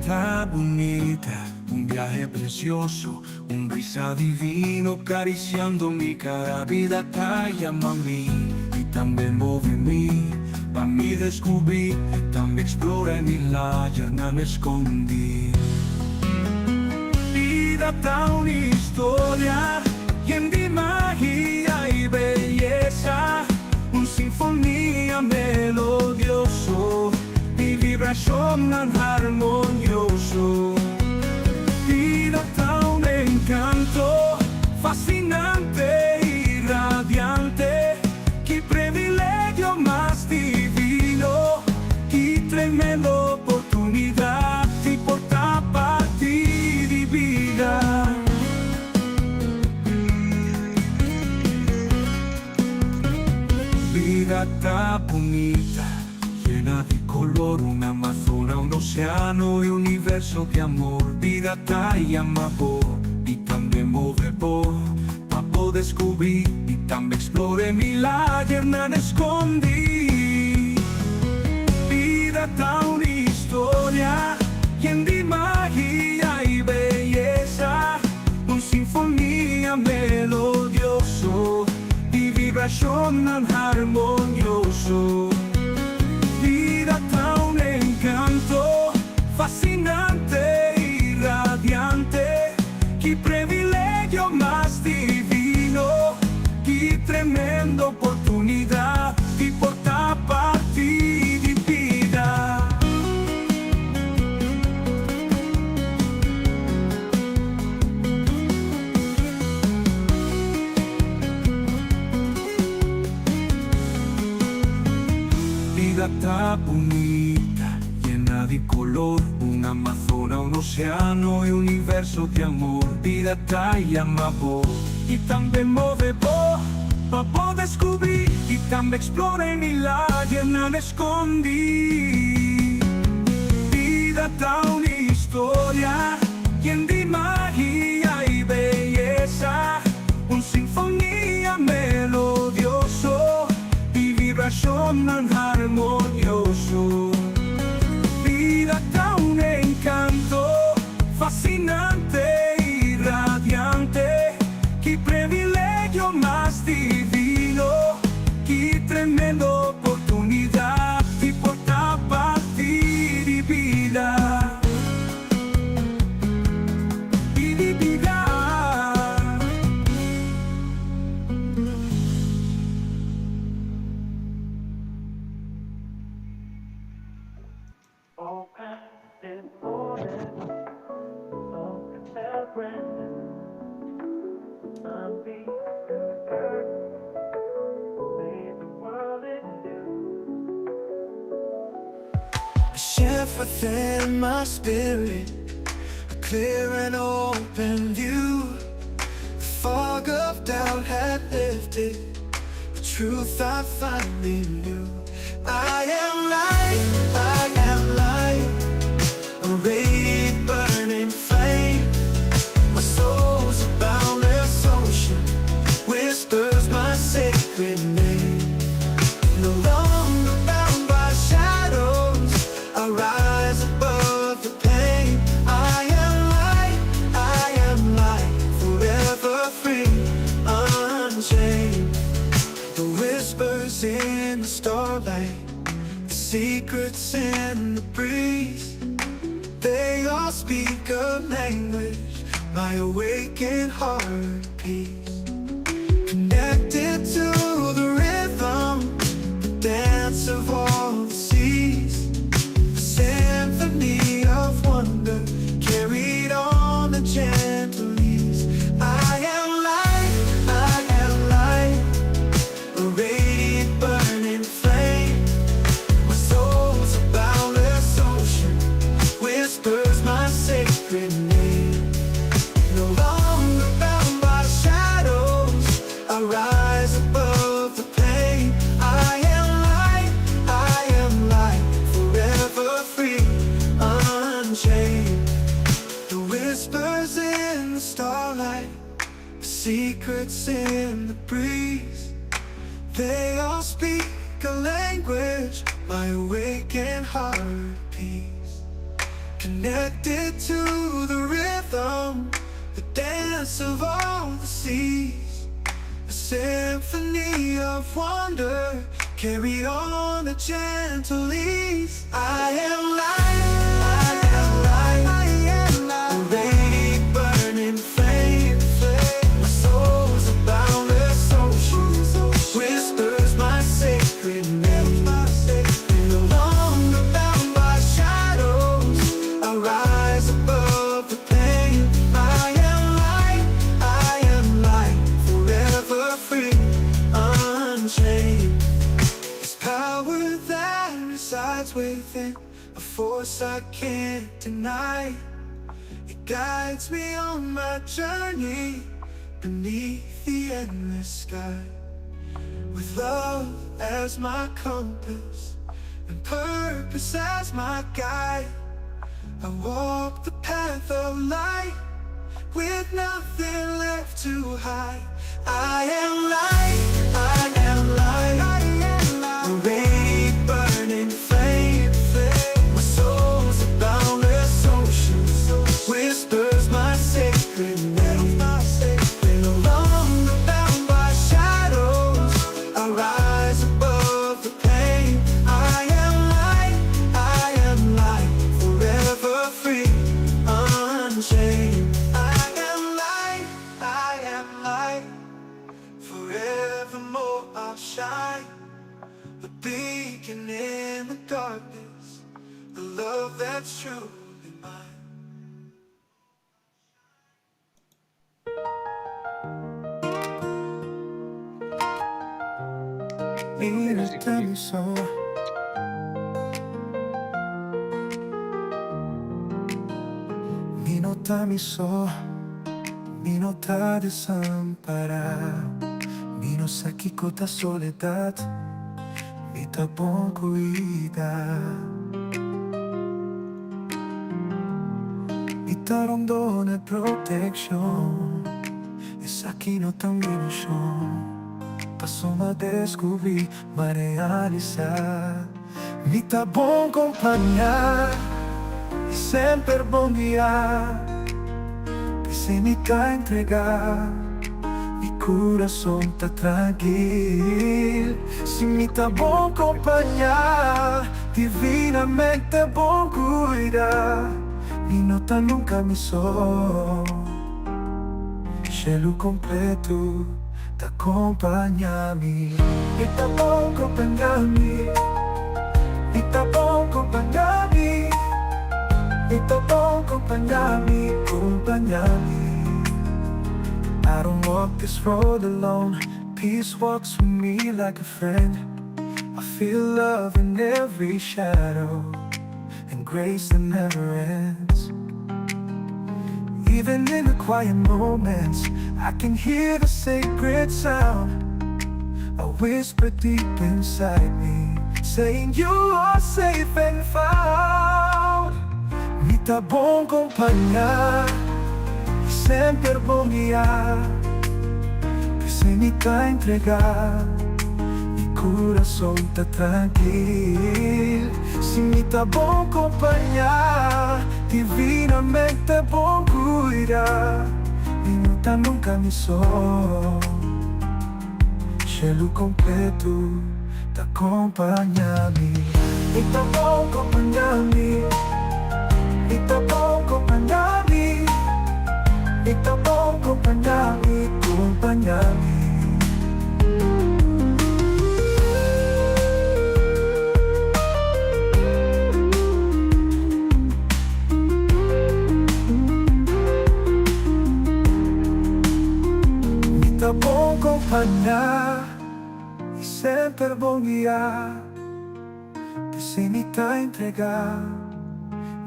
Ta bunita, un biahe precioso, un brisa divino cariciando mi cara. Bida ta yama mi y tambe move mi, pa mi descubri y tambe explora e milagernan escondi. Bida ta un historia yen di magia y beyesa, un sinfonia melodioso di vibracionnan harmonioso. Bida ta un encanto fascinante y radiante, ki privilegio mas divino, ki tremendo oportunidad di por ta parti di bida. Bida ta bunita, yena di color, un Amazona, un oceano y universo di amor. Bida ta yama bo y tambe move bo, pa bo descubri y tambe explora e milagernan escondi. Bida ta un historia yen di magia y beyesa, un sinfonia melodioso di vibracionnan harmonioso. Bida ta un encanto fascinante y radiante, ki privilegio mas divino, ki tremendo oportunidad di por ta parti di bida. Bida ta bunita, yena di color, un Amazona, un oceano y universo di amor. Bida ta yama bo y tambe move bo, pa bo descubri y tambe explora e milagernan escondi. Bida ta un historia yen di magia y beyesa, un sinfonia melodioso di vibracionnan harmonioso. Bida ta un encanto fascinante y radiante, ki privilegio mas divino, ki tremendo oportunidad di por ta parti di bida. Di bida. A shift within my spirit, a clear and open view. The fog of doubt had lifted, the truth I finally knew. I am light, I am light, a radiant burning flame. My soul's a boundless ocean, whispers my sacred name. No longer bound by shadows, I rise above the pain. I am light, I am light, forever free, unchained. The whispers in the starlight, the secrets in the breeze. They all speak a language, my awakened heart at peace. Connected to the rhythm, the dance of all the seas. A symphony of wonder carried on the gentle ease. I am light, I am light, a radiant burning flame. My soul's a boundless ocean, whispers my sacred name. No longer bound by shadows, I rise above the pain. I am light, I am light, forever free, unchained. The whispers in the starlight, the secrets in the breeze. They all speak a language, my awakened heart at peace. Connected to the rhythm, the dance of all the seas. A symphony of wonder, carried on a gentle ease. I am light, I am light, I am light. A radiant burning flame, my soul's a boundless ocean, whispers my sacred name. No longer bound by shadows, I rise above the pain. I am light, I am light, forever free, unchained. It's power that resides within, a force I can't deny. It guides me on my journey beneath the endless sky. With love as my compass and purpose as my guide, I walk the path of light with nothing left to hide. I am light, I am light, I am light. A radiant burning flame, my soul's a boundless ocean, whispers my sacred name. No longer bound by shadows, I rise above the pain. I am light, I am light, forever free, unchained. I am light, I am light, forevermore I'll shine. A beacon in the darkness, the love that's truly mine. Mi no ta mi so. Mi no ta mi so. Mi no ta desampará. Mi no sa kiko ta soledat. Mi ta bon kuidá. Mi ta rondona protekshon. Esaki no ta un ilushon. Paso m'a deskubrí, m'a realisá. Mi ta bon kompañá i semper bon guiá. P'esei mi ta entregá, mi kurason ta trankil. Si mi ta bon kompañá, divinamente bon kuidá. Mi no ta nunka mi so. Shelu kompletu ta kompañá mi. Mi ta bon kompañá mi. Mi ta bon kompañá mi. Mi ta bon kompañá mi, kompañá mi. I don't walk this road alone. Peace walks with me like a friend. I feel love in every shadow and grace that never ends. Even in the quiet moments, I can hear the sacred sound. A whisper deep inside me, saying you are safe and found. Mi ta bon kompañá, semper bon guiá. P'esei mi ta entregá, mi kurason ta trankil. Si mi ta bon kompañá, divinamente bon kuidá. Mi no ta nunka mi so. Shelu kompletu ta kompañá mi. Mi ta bon kompañá mi. Mi ta bon kompañá mi. Mi ta bon kompañá mi, kompañá mi. Mi ta bon kompañá i semper bon guiá. P'esei mi ta entregá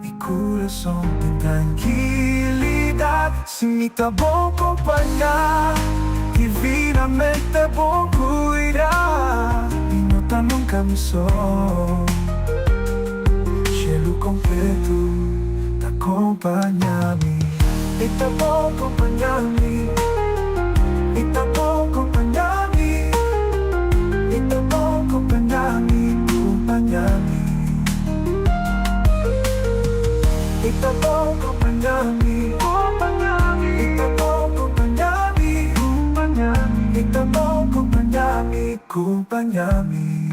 mi kurason den trankilidat. Si mi ta bon kompañá, divinamente bon kuidá. Mi no ta nunka mi so. Shelu kompletu ta kompañá mi. Mi ta bon kompañá mi. Mi ta bon kompañá mi. Mi ta bon kompañá mi, kompañá mi. Mi Kompañá mi.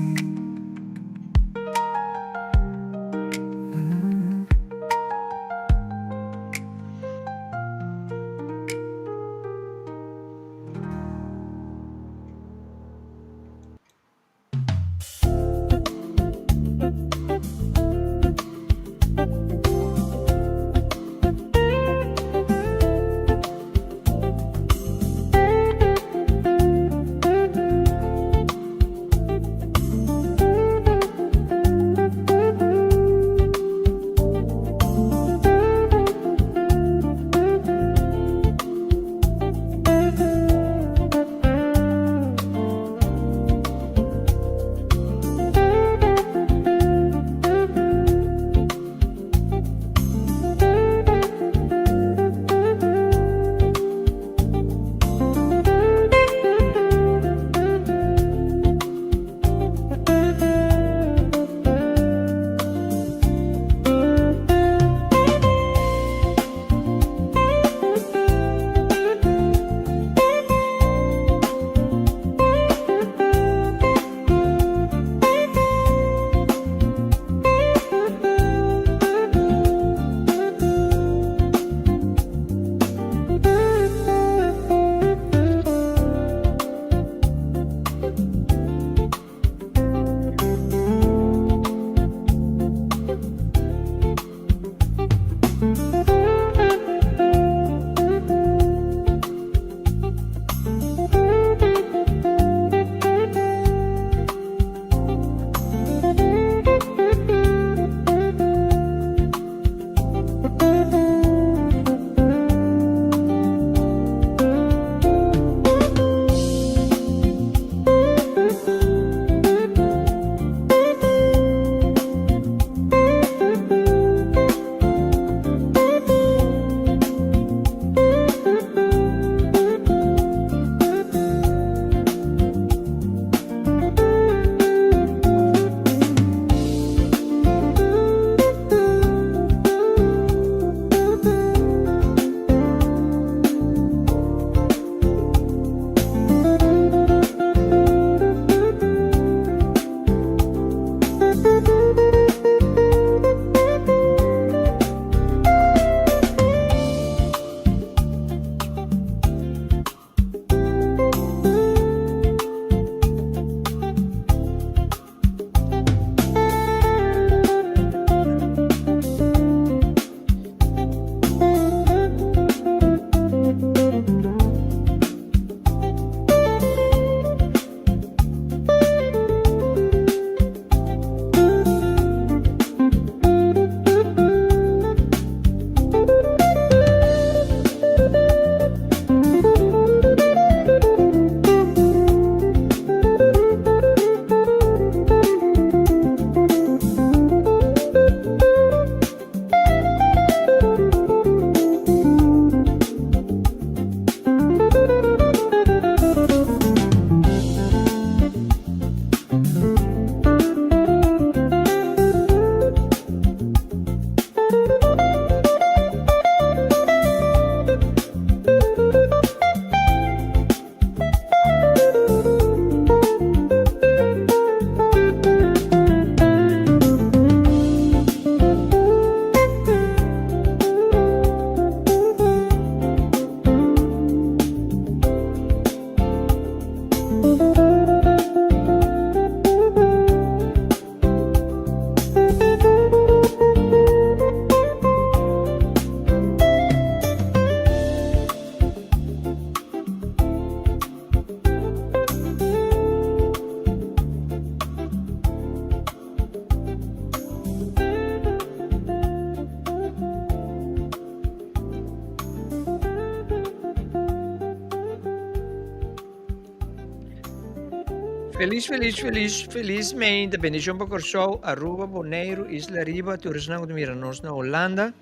Felis, felis, felis, felis meinta. Bendicion pa Corsou, Aruba, Boneiru, Isla Riba, tur esnan ku ta mira nos na Holanda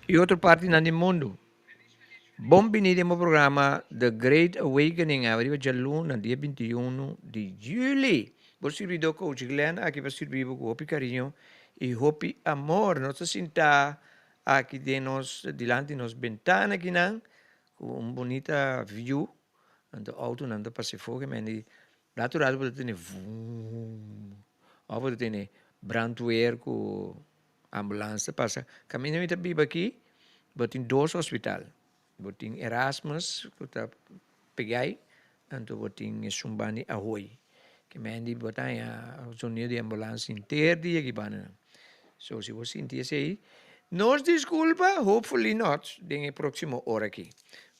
i otro partinan di mundu. Bon bini den bo programa The Great Awakening awe riba djaluna dia 21 di juli. Bo sirbidor Coach Glenn aki pa sirbi bo ku hopi kariño i hopi amor. Nos ta sinta aki den nos dilanti nos bentana akinan ku un bunita view. Anto autonan ta pasa e foke men di. Ratu ratu bo ta tene vuum òf bo ta tene brandweer ku ambulans ta pasa. Kaminda mi ta biba aki bo tin dos hospital. Bo tin Erasmus ku ta peg'ai anto bo tin esun banda di Ahoy. Ke mendi bo ta haña zonido di ambulans henter dia aki banda nan. So si bo sinti esei nos diskulpa, hopefully not den e próksimo ora aki.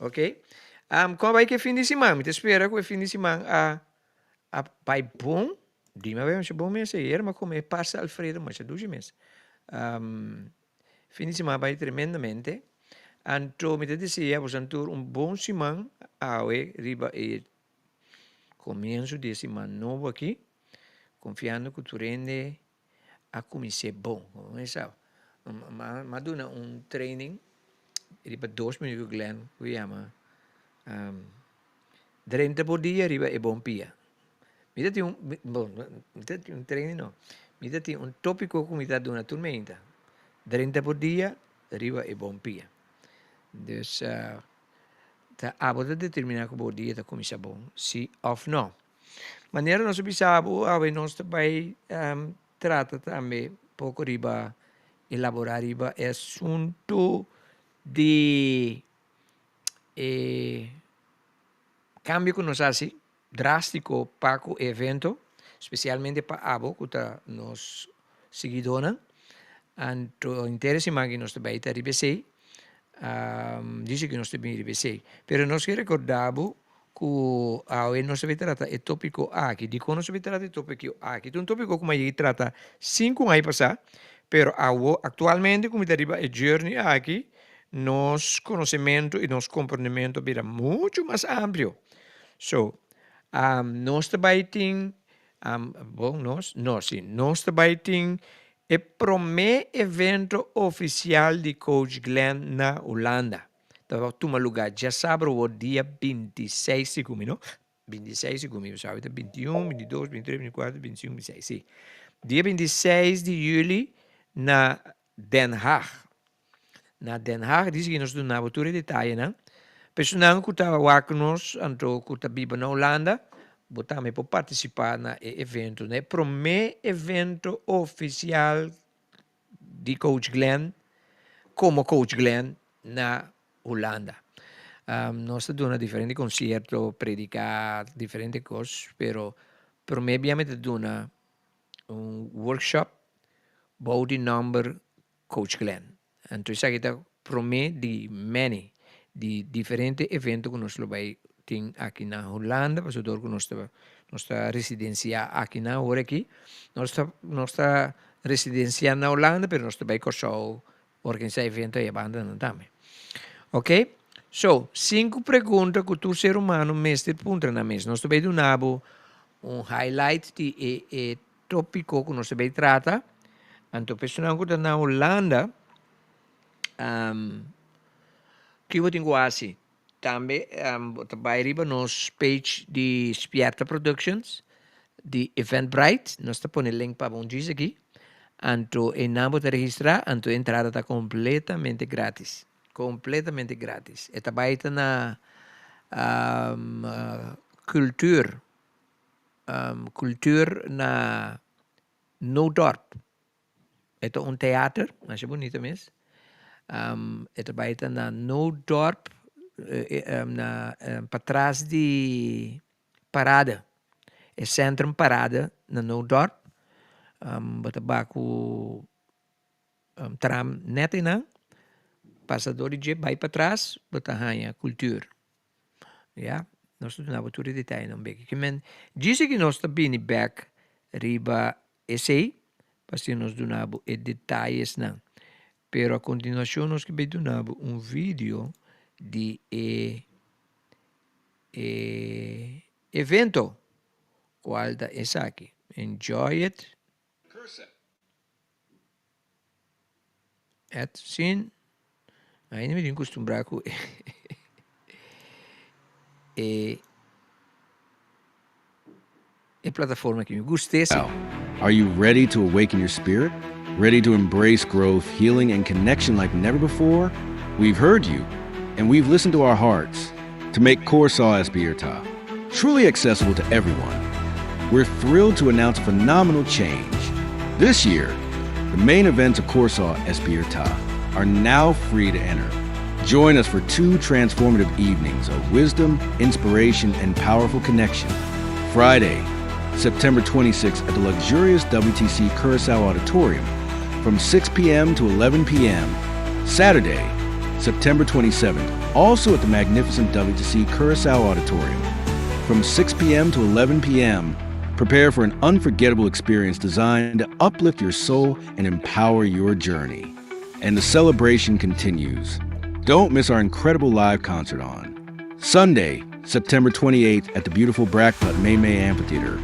Ok. Kon a bai ku e fin di siman? Mi ta spera ku e fin di siman a a bai bon. Dime a bai masha bon mes ayer mi a kome pasta alfredo masha dushi mes. Fin di siman a bai tremendamente. Anto mi ta desea boso tur un bon siman awe riba e komienso di e siman nobo aki, konfiando ku tur hende a kumins'é bon. Komo mi sa, mi a duna un training riba dos minüt ku Glenn ku yama Drenta bo dia riba e bon pia. Mi ta tin un, bon, mi ta tin un training no, mi ta tin un tópiko ku mi ta duna tur meinta, Drenta bo dia riba e bon pia. Dus ta abo ta determiná ku bo dia ta kuminsá bon, si òf no. Manera nos a bisa bo awe nos ta bai trata tambe poko riba elaborá riba e asuntu di e kambio ku nos hasi drástiko pa ku e evento, spesialmente pa abo ku ta nos siguidónan. Anto henter e siman aki nos ta bai ta riba esei, dice ku nos ta bin riba esei. Pero nos ke rekordá bo ku awe nos ta bai trata e tópiko aki. Dikon nos ta bai trata e tópiko aki? Ta un tópiko ku mi a yega trata sinku aña pasá, pero awo aktualmente ku mi ta riba e journey aki, nos konosementu i nos komprendementu a bira muchu mas amplio. So, nos ta bai tin, bon nos, no si, nos ta bai tin e promé evento ofisial di Coach Glenn na Hulanda. Ta tuma lugá djasabra awor dia 26 di gumi, no? 26 di gumi, sabi ta 21, 22, 23, 24, 25, 26, si. Dia 26 di juli na Den Haag. Na Den Haag, dice ki nos duna bo tur e detayenan. Personan ku ta wak nos, anto ku ta biba na Hulanda, bo tambe por partisipá na e evento, na e promé evento ofisial di Coach Glenn komo Coach Glenn na Hulanda. Nos ta duna diferente konsierto, prediká diferente kos, pero promé bia mi ta duna un workshop bou di nòmber Coach Glenn. Anto esaki ta promé di many di diferente evento ku nos lo bai tin aki na Hulanda, pasobra dor ku nos ta nos ta residensiá aki na ora aki. Nos ta nos ta residensiá na Hulanda pero nos ta bai Kòrsou organisá evento ei abanda nan tambe. Oke, so sinku pregunta ku tur ser humano mester puntra nan mes. Nos ta bai duna bo un highlight di e e Tópiko ku nos ta bay trata, anto personanan ku ta na Hulanda, ki bo tin ku hasi? Tambe bo ta bay riba nos page di Spierta Productions di Eventbrite, nos ta pone link pa bo un djis aki, anto einan bo ta registrá, anto e entrada ta kompletamente gratis, kompletamente gratis. E ta bay ta na Cultuur. Cultuur na Nootdorp. E ta un teater, masha bunita mes. E ta bai ta na Nootdorp, na patras di Parade, e Centrum Parade na Nootdorp. Bo ta bai ku tram net einan, pasa dor di dje bai patras, bo ta haña Cultuur. Ya, nos ta duna bo tur e detayenan bek. Ke men djis aki nos ta bini bek riba esei, pasobra nos duna bo e detayesnan. Pero a kontinuashon nos ke bai duna bo un video di e e evento, kual ta esaki. Enjoy it. Et sin ainda mi tin kustumbrá ku e e plataforma aki. Mi gust'é si. Are you ready to awaken your spirit? Ready to embrace growth, healing, and connection like never before? We've heard you, and we've listened to our hearts to make Kòrsou Spierta truly accessible to everyone. We're thrilled to announce a phenomenal change. This year, the main events of Kòrsou Spièrta are now free to enter. Join us for two transformative evenings of wisdom, inspiration, and powerful connection. Friday, September 26th at the luxurious WTC Curaçao Auditorium from 6 p.m. to 11 p.m. Saturday, September 27th, also at the magnificent WTC Curaçao Auditorium from 6 p.m. to 11 p.m. Prepare for an unforgettable experience designed to uplift your soul and empower your journey. And the celebration continues. Don't miss our incredible live concert on Sunday, September 28th at the beautiful Brakkeput May May Amphitheater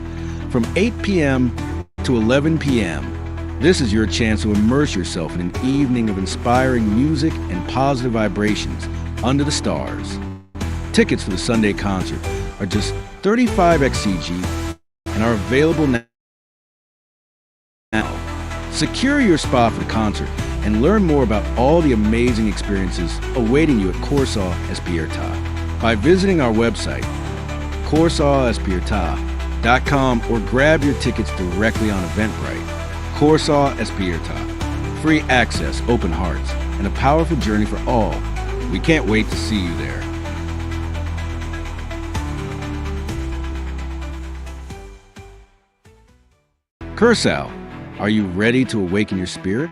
from 8 p.m. to 11 p.m. This is your chance to immerse yourself in an evening of inspiring music and positive vibrations under the stars. Tickets for the Sunday concert are just 35 XCG and are available now. Secure your spot for the concert and learn more about all the amazing experiences awaiting you at Kòrsou Spièrta by visiting our website, korsaospierta.com, or grab your tickets directly on Eventbrite. Kòrsou Spièrta. Free access, open hearts, and a powerful journey for all. We can't wait to see you there. Curaçao, are you ready to awaken your spirit?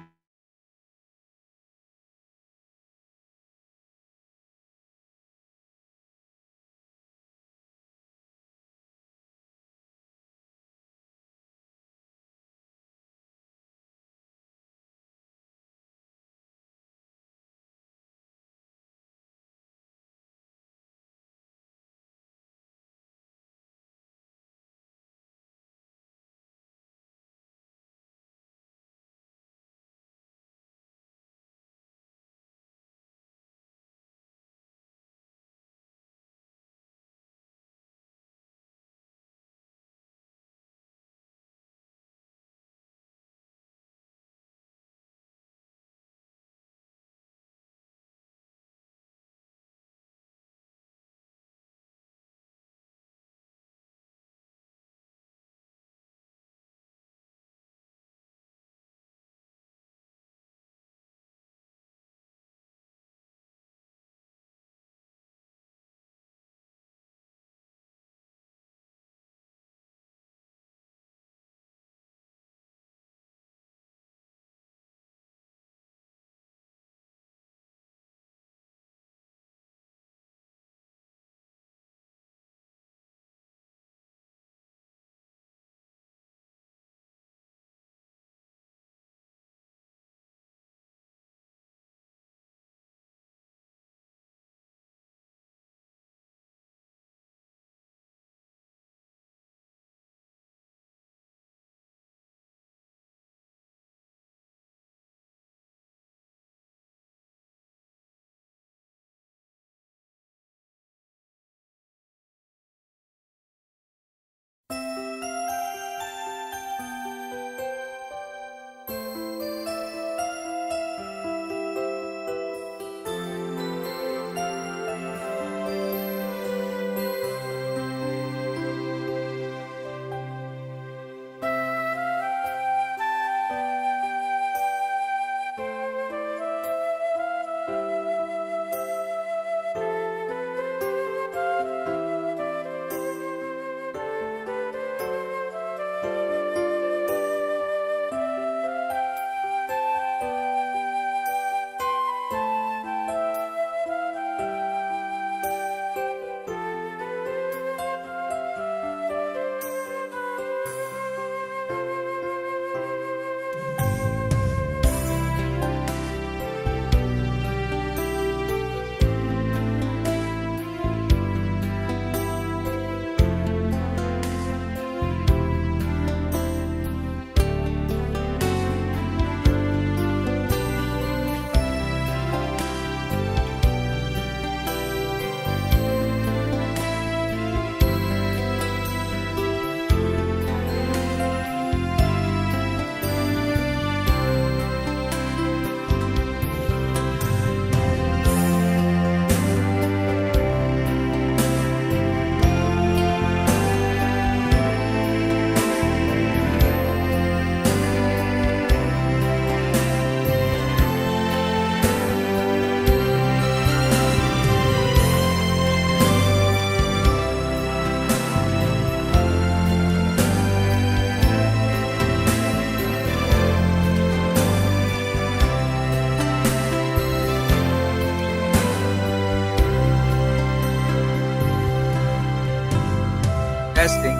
Testing.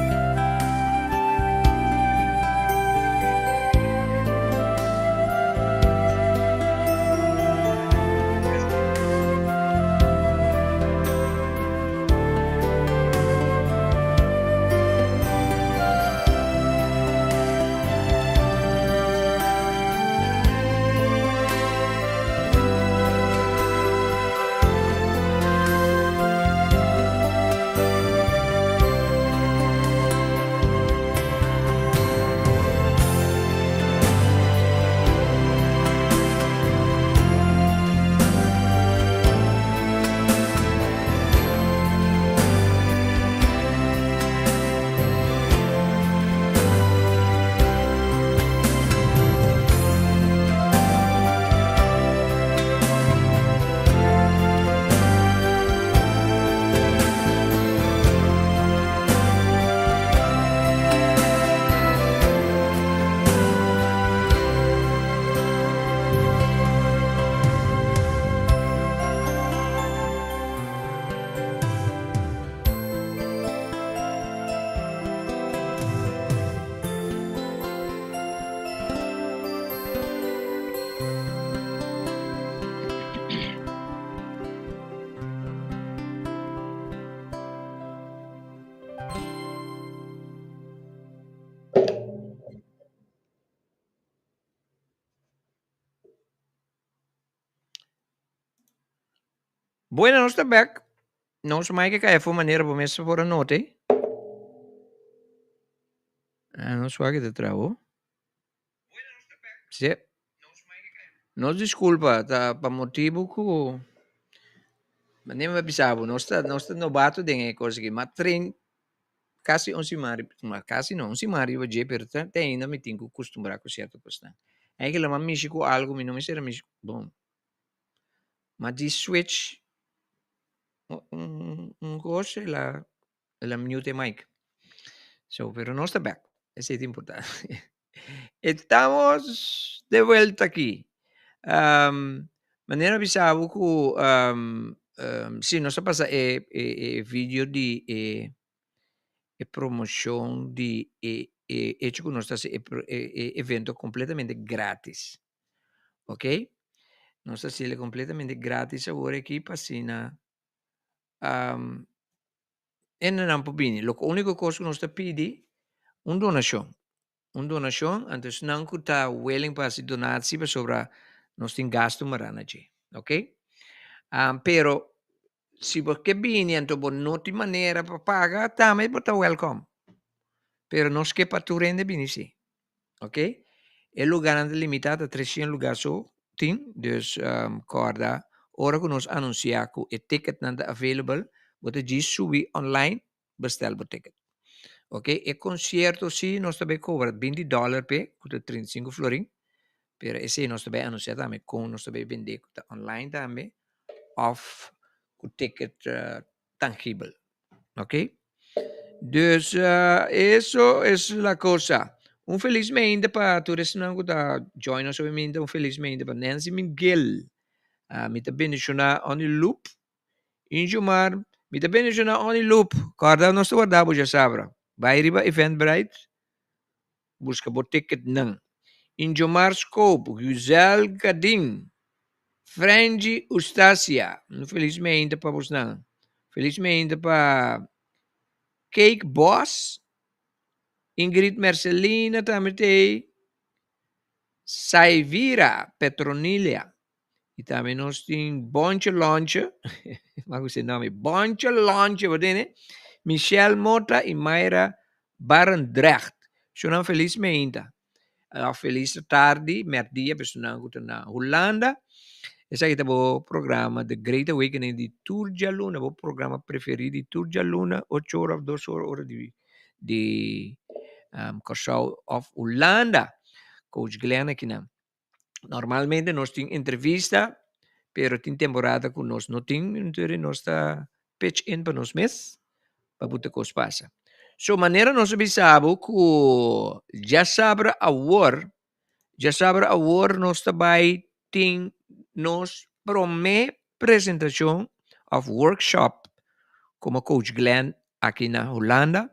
Bueno, nos ta bek. Nos Mike kaya fu manera bo mes por a note. Ah, nos wak ta traho. Sí. Nos disculpa, ta pa motibo ku manera mi a bisa bo, nos ta nos ta nobato den e kos aki, ma train kasi un siman ma kasi no, un siman riba dje, pero te te ainda mi tin ku kustumbrá ku sierto kosnan. Eigenlijk mi a mishi ku algu mi no mester a mishi, bon, ma di switch un un kos el a el a mute e mic. So, pero nos ta bek, esei ta importante. Estamos de vuelta aki. Manera a bisa bo ku si nos a pasa e e video di e e promoshon di e e hecho ku nos ta hasi e e evento kompletamente gratis. Ok, nos ta hasiel kompletamente gratis awor aki pa asina Hendenan por bini. Loke úniko kos ku nos ta pidi, un donashon. Un donashon, anto esnan ku ta willing pa hasi donatsi pasobra nos tin gastu mará na dje. Ok? Pero si bo ke bini anto bo no tin manera pa paga, tambe bo ta wèlkòm. Pero nos ke pa tur hende bini si. Ok? E lugarnan ta limitá, ta 300 lugá so tin. Dus kòrda ora ku nos anunsiá ku e ticketnan ta available, bo ta djis subi online bestèl bo ticket. Ok, e konsierto si nos ta bai kobra 20 dòler p'e, ku ta 35 florin, pero esei nos ta bai anunsiá tambe kon nos ta bai bend'é, ku ta online tambe òf ku ticket tangibel. Ok? Dus eso es la cosa. Un feliz meinte pa tur esnan ku ta join nos hoy meinte. Un feliz meinte pa Nancy Miguel. Uh, mi ta bendiciona on the loop. Injumar, mi ta bendiciona on the loop. Corda nos ta guarda bo ya sabra. Bai riba Eventbrite. Buska bo ticket nan. Injomar Scope, Guzel Gadin, Frenji Ustacia. Un felis meinte pa bosnan. Felis meinte pa Cake Boss, Ingrid Mercelina tambe t'ei, Saivira Petronilia. I tambe nos tin Bonche Lonche, ma ku se nome, Bonche Lonche, bo tene? Michelle Mota i Mayra Barendrecht. Shownan felis meinta. Of felis tardi, merdia, personan ku ta na Hulanda. Esaki ta bo programa The Great Awakening di tur djaluna, bo programa preferí di tur djaluna, ocho ora of dos ora, ora di di um, Kòrsou of Hulanda. Coach Glenn akinan. Normalmente nos tin entrevista, pero tin temporada ku nos no tin, entonces nos ta pitch in pa nos mes pa buta kos pasa. So manera nos a bisa bo ku djasabra awor, djasabra awor nos ta bai tin nos prome presentashon of workshop komo Coach Glenn aki na Hulanda.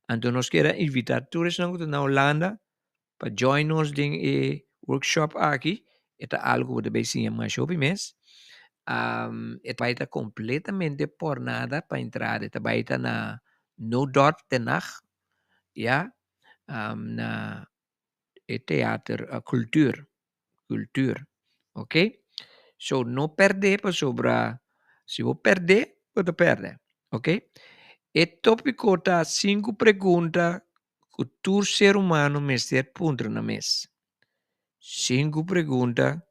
Anto nos kier a invita tur esnan ku ta na Hulanda pa join nos den e workshop aki. E ta algu ku bo ta bay siña masha hopi mes. E ta bay ta completamente por nada pa entrada. E ta bay ta na Nootdorp Den Haag, ya, na e teater Cultuur, Cultuur, ok. So no pèrdè pasobra si bo pèrdè bo ta pèrdè, ok. E tópiko ta sinku pregunta ku tur ser humano mester puntra nan mes. Sinku pregunta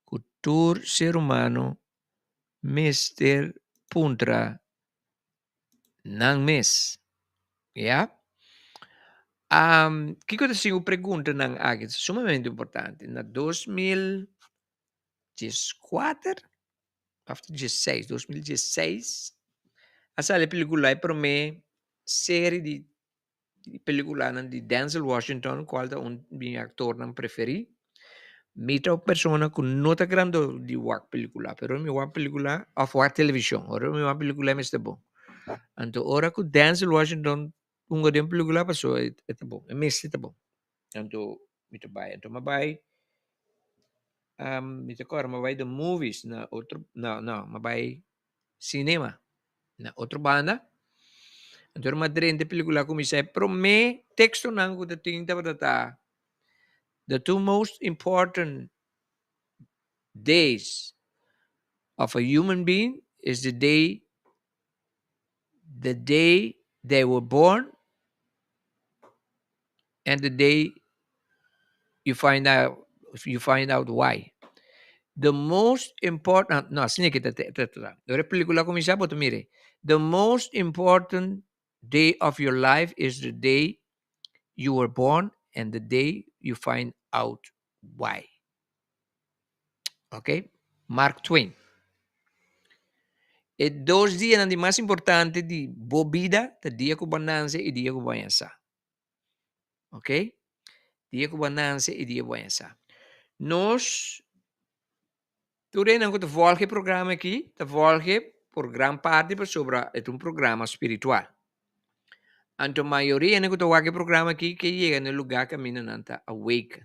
ku tur ser humano mester puntra nan mes. Ya. Kiko ta sinku preguntanan aki? Ta sumamente importante. Na 2014 òf diesseis, 2016 a sali e pelikula e promé seri di pelikulanan di Denzel Washington kual ta un di mi aktornan preferí. Mi ta un persona ku no ta grando di wak pelikula pero mi wak pelikula òf wak televishon ora mi wak pelikula mester bon. Anto ora ku Denzel Washington hunga den pelikula pasobra e ta bon e mester ta bon. Anto mi ta bai anto mi a bai mi ta kòrda mi a bai the movies na otro no no mi a bai cinema na otro banda anto mi a drenta e pelicula a cuminsa e prome textonan cu ta tin tabata ta the two most important days of a human being is the day the day they were born and the day you find out you find out why. The most important no asina ke ta ta ta ora e pelicula cuminsa bo ta mira the most important day of your life is the day you were born and the day you find out why. Ok, Mark Twain. E dos dianan di mas importante di bo bida ta dia ku bo nanse i dia ku bo haña sa. Ok, dia ku bo nanse i dia ku bo haña sa. Nos tur esnan ku ta volg e programa aki ta volg e por gran parti pasobra e ta un programa spiritual. Anto mayoria ku ta wak e programa aki ke yega na e lugar kaminda nan ta awake.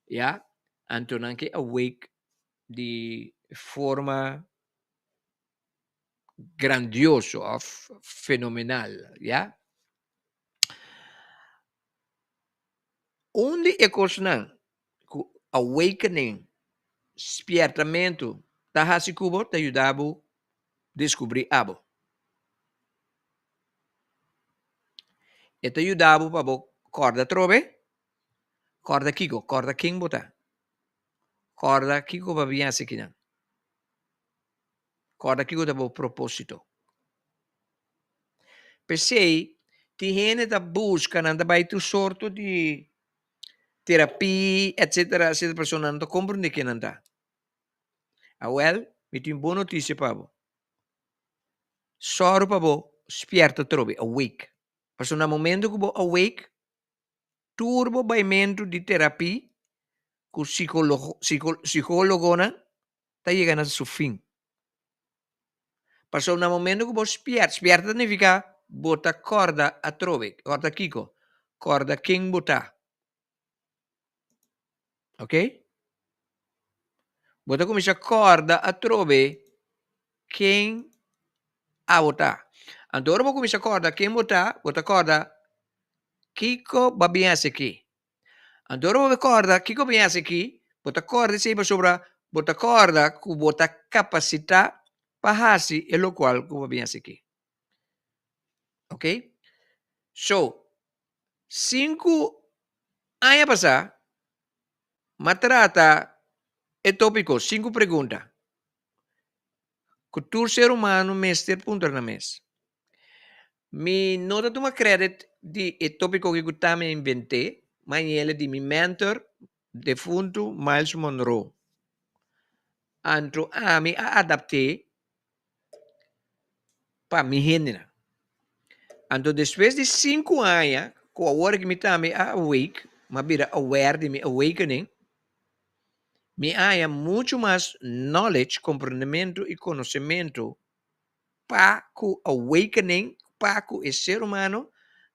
Ya, anto nan ke awake di forma grandioso of fenomenal, ya. Un di e kosnan ku awakening, spiertamentu, ta hasi ku bo ta yuda bo deskubrí abo. E ta yuda bo pa bo kòrda atrobe, kòrda kiko? Kòrda ken bo ta. Kòrda kiko bo a bin hasi akinan. Kòrda kiko ta bo propósito. P'esei tin hende ta buska, nan ta bai tur sorto di terapia, etcetera, etcetera, pasobra nan no ta komprendé ken nan ta. Awèl, mi tin bon notisia pa bo. Sòru pa bo spièrta atrobe, awake. Pasobra na momento ku bo awake, Tur bo baimentu di terapi ku sikólogonan ta yega na su fin. Pasobra na momento ku bo spièrta, spièrta ta nifiká bo ta kòrda atrobe. Kòrda kiko? Kòrda ken bo ta. Oke? Bo ta kuminsá kòrda atrobe ken abo ta. Anto ora bo kuminsá kòrda ken bo ta, bo ta kòrda Kiko bo a bin hasi aki? Anto ora bo a kòrda kiko bo a bin hasi aki, bo ta kòrda esei pasobra bo ta kòrda ku bo ta kapasitá pa hasi e lokual ku bo a bin hasi aki. Ok? So, sinku aña pasá mi a trata e tópiko sinku pregunta ku tur ser humano mester puntra nan mes. Mi no ta tuma credit di e topico aki cu ta mi a invente, ma yele di mi mentor defunto Myles Munroe. Anto ami a adapte pa mi hendenan. Anto despues di cinco aña cu awor aki mi tambe a awake, mi a bira aware di mi awakening, mi a haña mucho mas knowledge, comprendemento y conocemento pa ku awakening, pa ku e ser humano.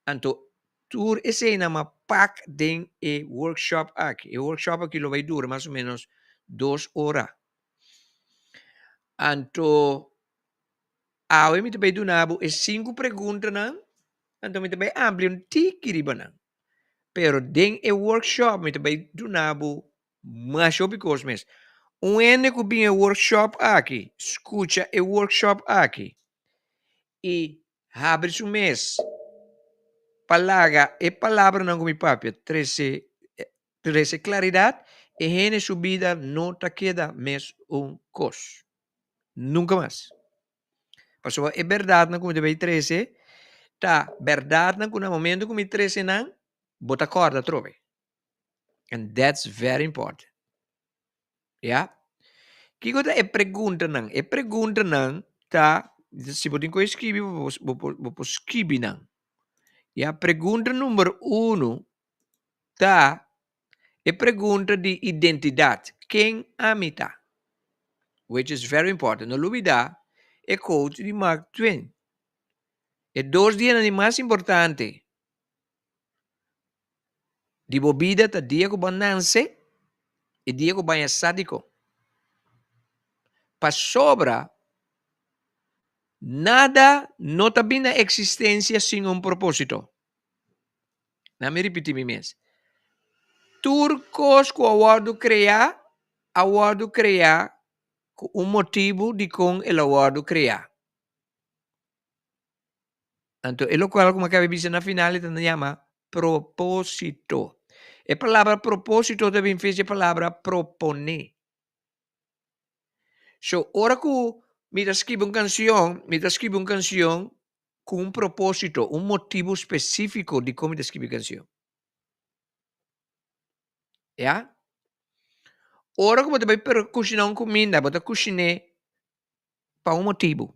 Anto tur eseinan m'a pak den e workshop aki. E workshop aki lo bai dura mas o menos dos ora. Anto awe mi ta bai duna bo e sinku preguntanan, anto mi ta bai amplia un tiki riba nan. Pero den e workshop mi ta bai duna bo masha hopi kos mes. Un hende ku bin e workshop aki, skucha e workshop aki i habri su mes pa laga e palabranan ku mi papia trese trese klaridat, e hende su bida no ta keda mes un kos. Nunka mas. Pasobra e bèrdatnan ku mi ta bai trese ta bèrdatnan ku na momento ku mi trese nan, bo ta kòrda atrobe. And that's very important. Ya. Kiko ta e preguntanan? E preguntanan ta, si bo tin ku skibi, bo por bo por skibi nan. Ya, pregunta number uno ta e pregunta di identidat. Ken ami ta? Which is very important. No lubida e quote di Mark Twain. E dos dianan di mas importante Di bo bida ta dia ku bo nanse i dia ku baña sa dikon. Pasobra nada no ta bin na eksistensia sin un propósito. Na mi ripití mi mes. Tur kos ku a wòrdu kreá, a wòrdu kreá ku un motibu dikon el a wòrdu kreá. Anto e lokual ku mi a kaba bisa na final e ta yama propósito. E palabra propósito ta bin fes di e palabra proponé. So ora ku mi ta skibi un kanshon, mi ta skibi un kanshon ku un propósito, un motibu spesífiko dikon mi ta skibi kanshon. Ya? Ora ku bo ta bai kushiná un kuminda, bo ta kushin'é pa un motibu.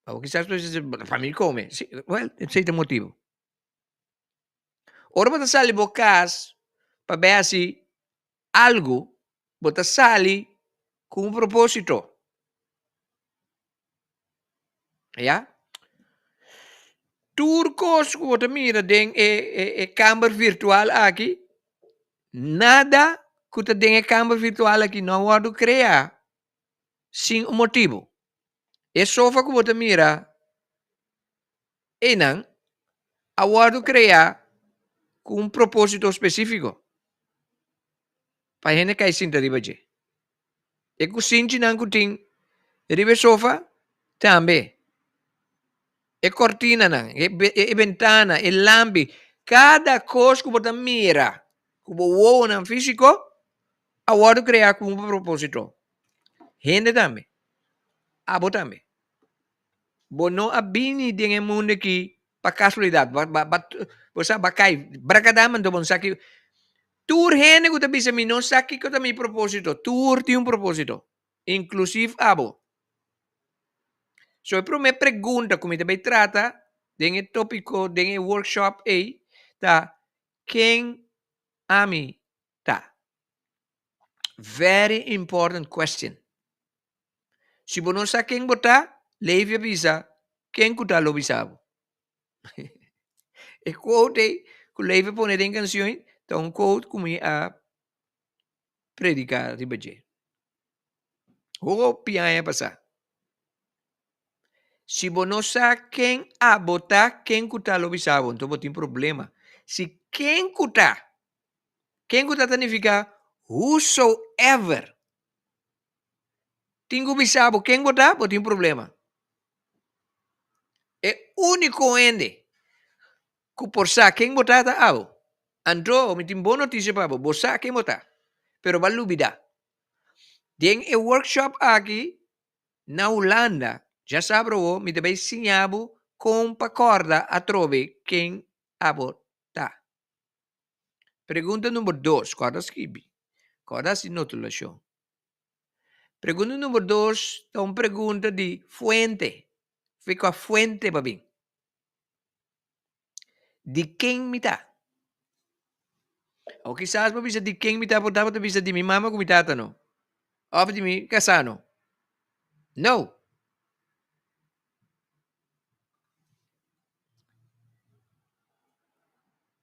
Awor kisas bo bisa, pa mi come. Si, well, esei ta motibu. Ora bo ta sali bo kas pa bai hasi algu, bo ta sali ku un proposito. Ya? Tur kos ku bo ta mira den e e e kamber virtual aki, nada ku ta den e kamber virtual aki no a wòrdu kreá sin un motibu. E sofa ku bo ta mira einan a wòrdu kreá ku un propósito spesífiko, pa hende kai sinta riba dje. E kusinchinan ku tin riba e sofa tambe. E kortinanan, e bentana, e lampi, kada kos ku bo ta mira ku bo wowonan físiko a wòrdu kreá ku un propósito. Hende tambe. Abo tambe. Bo no a bini den e mundu aki pa kasualidat. Bo, bo, bo, bo sa, bo a kai brakadam anto bo no sa ki. Tur hende ku ta bisa mi no sa kiko ta mi propósito. Tur tin un propósito, inklusiv abo. So e promé pregunta ku mi ta bai trata den e tópiko, den e workshop ei ta, Ken ami ta? Very important question. Si bo no sa ken bo ta, Levi a bisa, ken ku ta lo bisa bo. E quote ei ku Levi a pone den kanshon ta un quote ku mi a prediká riba dje. Hopi aña pasá. Si bo no sa ken abo ta, ken ku ta lo bisa bo, enton bo tin problema. Si ken ku ta, ken ku ta ta nifiká whosoever. Tin ku bisa bo ken bo ta, bo tin problema. E úniko hende ku por sa ken bo ta ta abo. Anto mi tin bon notisia pa bo, bo sa ken bo ta, pero bo a lubidá. Den e workshop aki na Hulanda, djasabra awo mi ta bai siña bo kon pa kòrda atrobe ken abo ta. Pregunta number dos, kòrda skibi, kòrda hasi notulashon. Pregunta number dos ta un pregunta di fuente, fi kua fuente bo a bin? Di ken mi ta? O kisas bo bisa di ken mi ta, por ta bo ta bisa di mi mama ku mi tata no, òf di mi kasá no. No!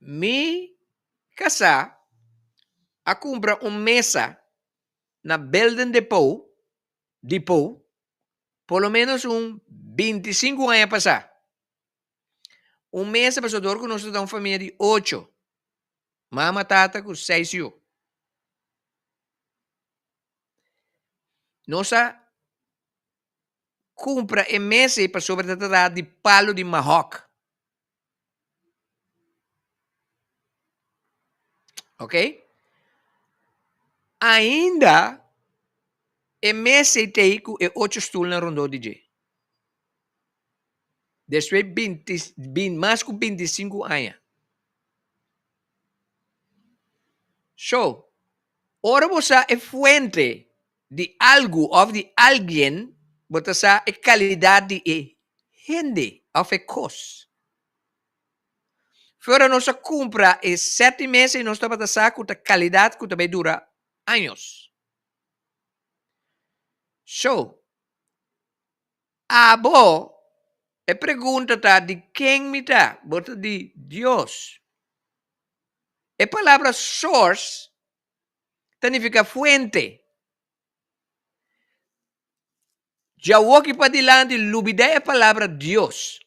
Mi kasá a kumpra un mesa na Belden Depot, Depot, por lo menos un 25 aña pasá. Un mesa pasobra dor ku nos ta un famia di ocho, mama, tata ku seis yu. Nos a kumpra e mesa ei pasobra ta trata di palu di mahòk. Ok? Ainda e mesa ei ta ei ku e ocho stulnan rondó di dje. Despues binti, bin, mas ku bintisinku aña. So, ora bo sa e fuente di algu òf di alguien, bo ta sa e kalidat di e hende òf e kos. Fuera nos a kumpra e sèt mesa i nos tabata sa ku ta kalidat ku ta bai dura años. So, abo, e pregunta ta di ken mi ta? Bo ta di Dios. E palabra source ta nifica fuente. Djawoki padilanti lubida e palabra Dios.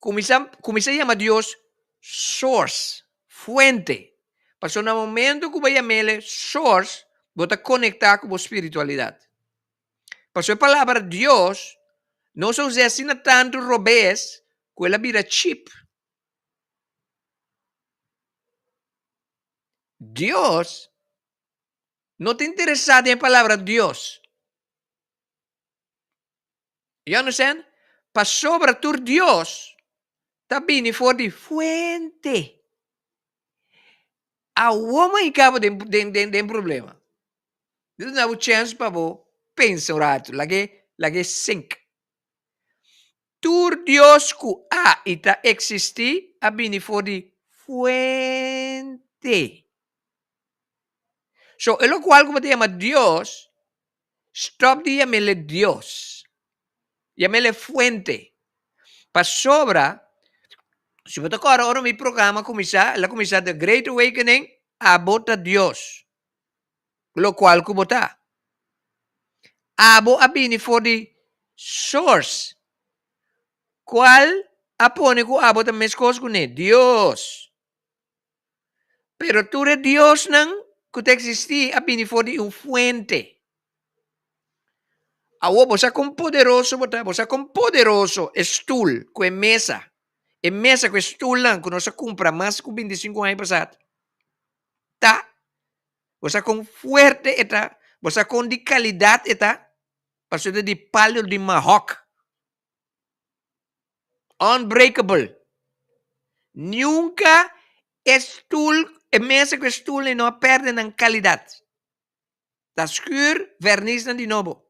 Kuminsá kuminsá yama Dios source, fuente. Pasobra na momento ku bo yam'el source, bo ta konektá ku bo spiritualidat. Pasobra e palabra Dios nos a us'é asina tantu robes ku el a bira cheap. Dios no ta interesá den e palabra Dios. You understand? Pasobra tur Dios ta bini for di fuente. Awor bo a caba den den den den problema. Dios ta duna bo chance pa bo pensa un rato, lag'e lag'e sink. Tur Dios ku a i ta eksistí a bini for di fuente. So, e lokual ku bo ta yama Dios, stòp di yam'el e Dios. Yam'el e fuente. Pasobra, si bo ta kòrda ora mi programa a kuminsá, el a kuminsá The Great Awakening, Abo ta Dios. Lokual ku bo ta. Abo a bini for di source, kual a pone ku abo ta meskos kuné, Dios. Pero tur e diosnan ku ta eksistí a bini for di un fuente. Awor bo sa kon poderoso bo ta, bo sa kon poderoso e stul ku e mesa, e mesa ku e stulnan ku nos a kumpra mas ku bintisinku aña pasá ta. Bo sa kon fuerte e ta, bo sa kon di kalidat e ta, pasobra e ta di palu di mahòk. Unbreakable. Nunka e stul, e mesa ku e stul ei no a pèrdè nan kalidat. Ta skür vèrnisnan di nobo.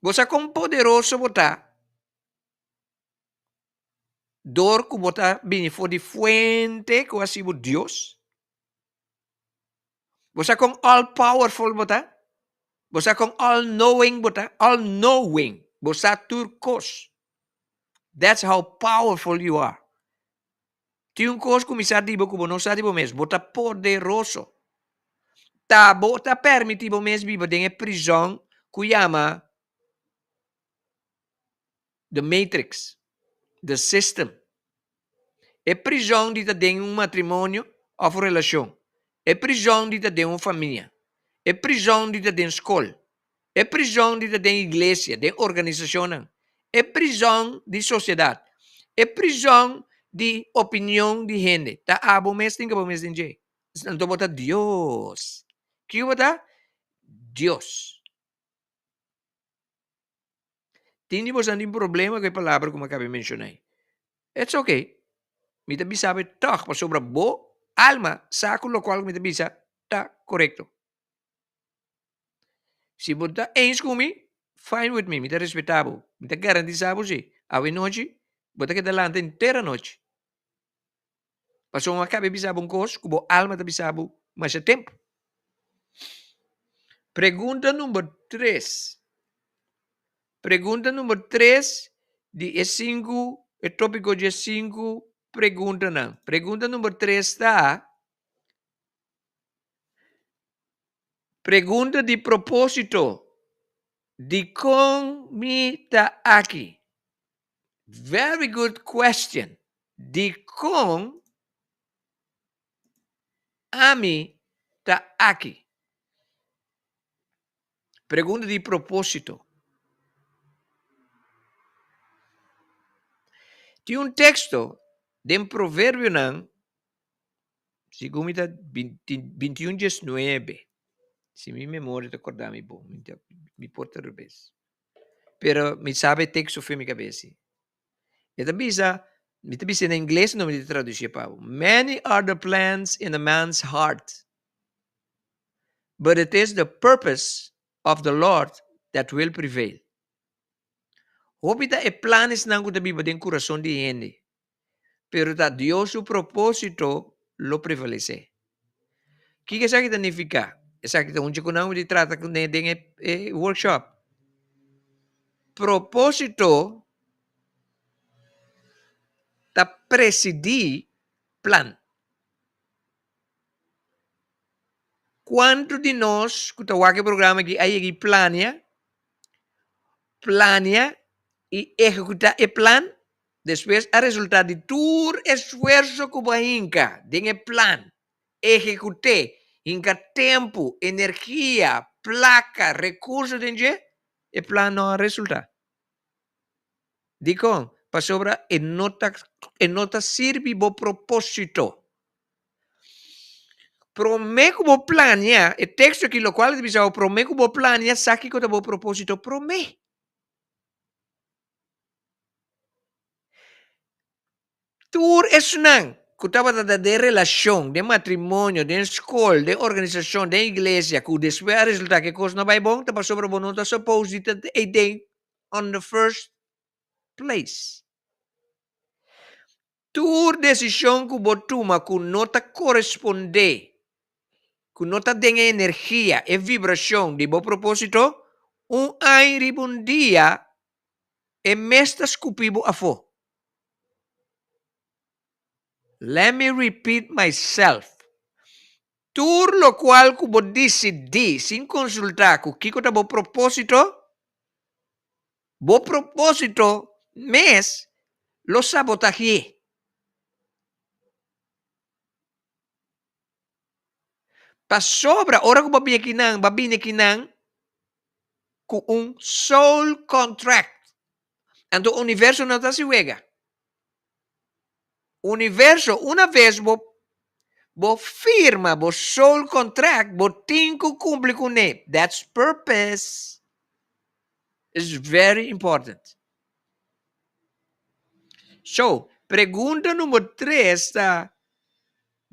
Bo sa kon poderoso bo ta dor ku bo ta bini for di fuente ku a hasi bo Dios? Bo sa kon all powerful bo ta? Bo sa kon all knowing bo ta? All knowing. Bo sa tur kos. That's how powerful you are. Tin un kos ku mi sa di bo ku bo no sa di bo mes, bo ta poderoso. Ta bo ta permití bo mes biba den e prizòn ku yama the matrix, the system. E prizòn di ta den un matrimonio òf un relashon. E prizòn di ta den un famia. E prizòn di ta den skol. E prizòn di ta den iglesia, den organisashonnan. E prizòn di sosiedat. E prizòn di opinion di hende. Ta abo mes tin ku bo mes den dje. Anto bo ta Dios. Kiko bo ta? Dios. Tin di boso tin problema ku e palabra ku mi a kaba di menshoná ei. It's okay. Mi ta bisa bo e tòg pasobra bo alma sa ku lokual ku mi ta bisa ta korekto. Si bo ta eens ku mi, fine with me, mi ta respetá bo. Mi ta garantisá bo si, awe nochi bo ta keda lanta henter anochi. Pasobra mi a kaba di bisa bo un kos ku bo alma ta bisa bo masha tempu. Pregunta number tres. Pregunta number tres. di e sinku, e tópiko di e sinku preguntanan. Pregunta number tres ta, Pregunta di propósito, Dikon mi ta aki? Very good question. Dikon ami ta aki? Pregunta di propósito. Tin un teksto den Proverbionan, segun mi ta 21 diesnuebe, si mi memoria ta korda mi bon, mi por ta robes. Pero mi sabe e teksto fen mi kabes si. E ta bisa, mi ta bisa na ingles no mi ta traduci pa bo. Many are the plans in a man's heart, but it is the purpose of the Lord that will prevail. Hopi ta e planesnan ku ta biba den kurason di hende, pero ta Dios su propósito lo prevalesé. Kiko esaki ta nifiká? Esaki ta un dje ku nan di trata kuné den e workshop. Propósito ta presidí plan. Kuantu di nos ku ta wak e programa aki a yega i plania, plania i ehekutá e plan? Despues a resultá di tur esfuerso ku bo a hinka den e plan, ehekut'é, hinka tempu, energia, plaka, rekurso den dje, e plan no a resultá. Dikon? Pasobra e no ta e no ta sirbi bo propósito. Promé ku bo plania, e teksto aki lokual ta bisa bo, promé ku bo plania sa kiko ta bo propósito promé. Tur esnan ku tabata ta den relashon, den matrimonio, den skol, den organisashon, den iglesia, ku despues a resultá ku e kos no bai bon, ta pasobra bo no ta supos di ta eiden on the first place. Tur desishon ku bo tuma ku no ta korespondé, ku no ta den e energia, e vibrashon di bo propósito, un aña riba un dia e mes ta skupi bo afó. Let me repeat myself, Tur lokual ku bo disidí sin konsultá ku kiko ta bo propósito, bo propósito mes lo sabotahi'é. Pasobra ora ku bo bini akinan, bo a bini akinan ku un soul contract. Anto universo no ta hasi wega. Universo una ves bo bo firma bo soul contract bo tin ku kumpli kuné. That's purpose. It's very important. So, pregunta number tres ta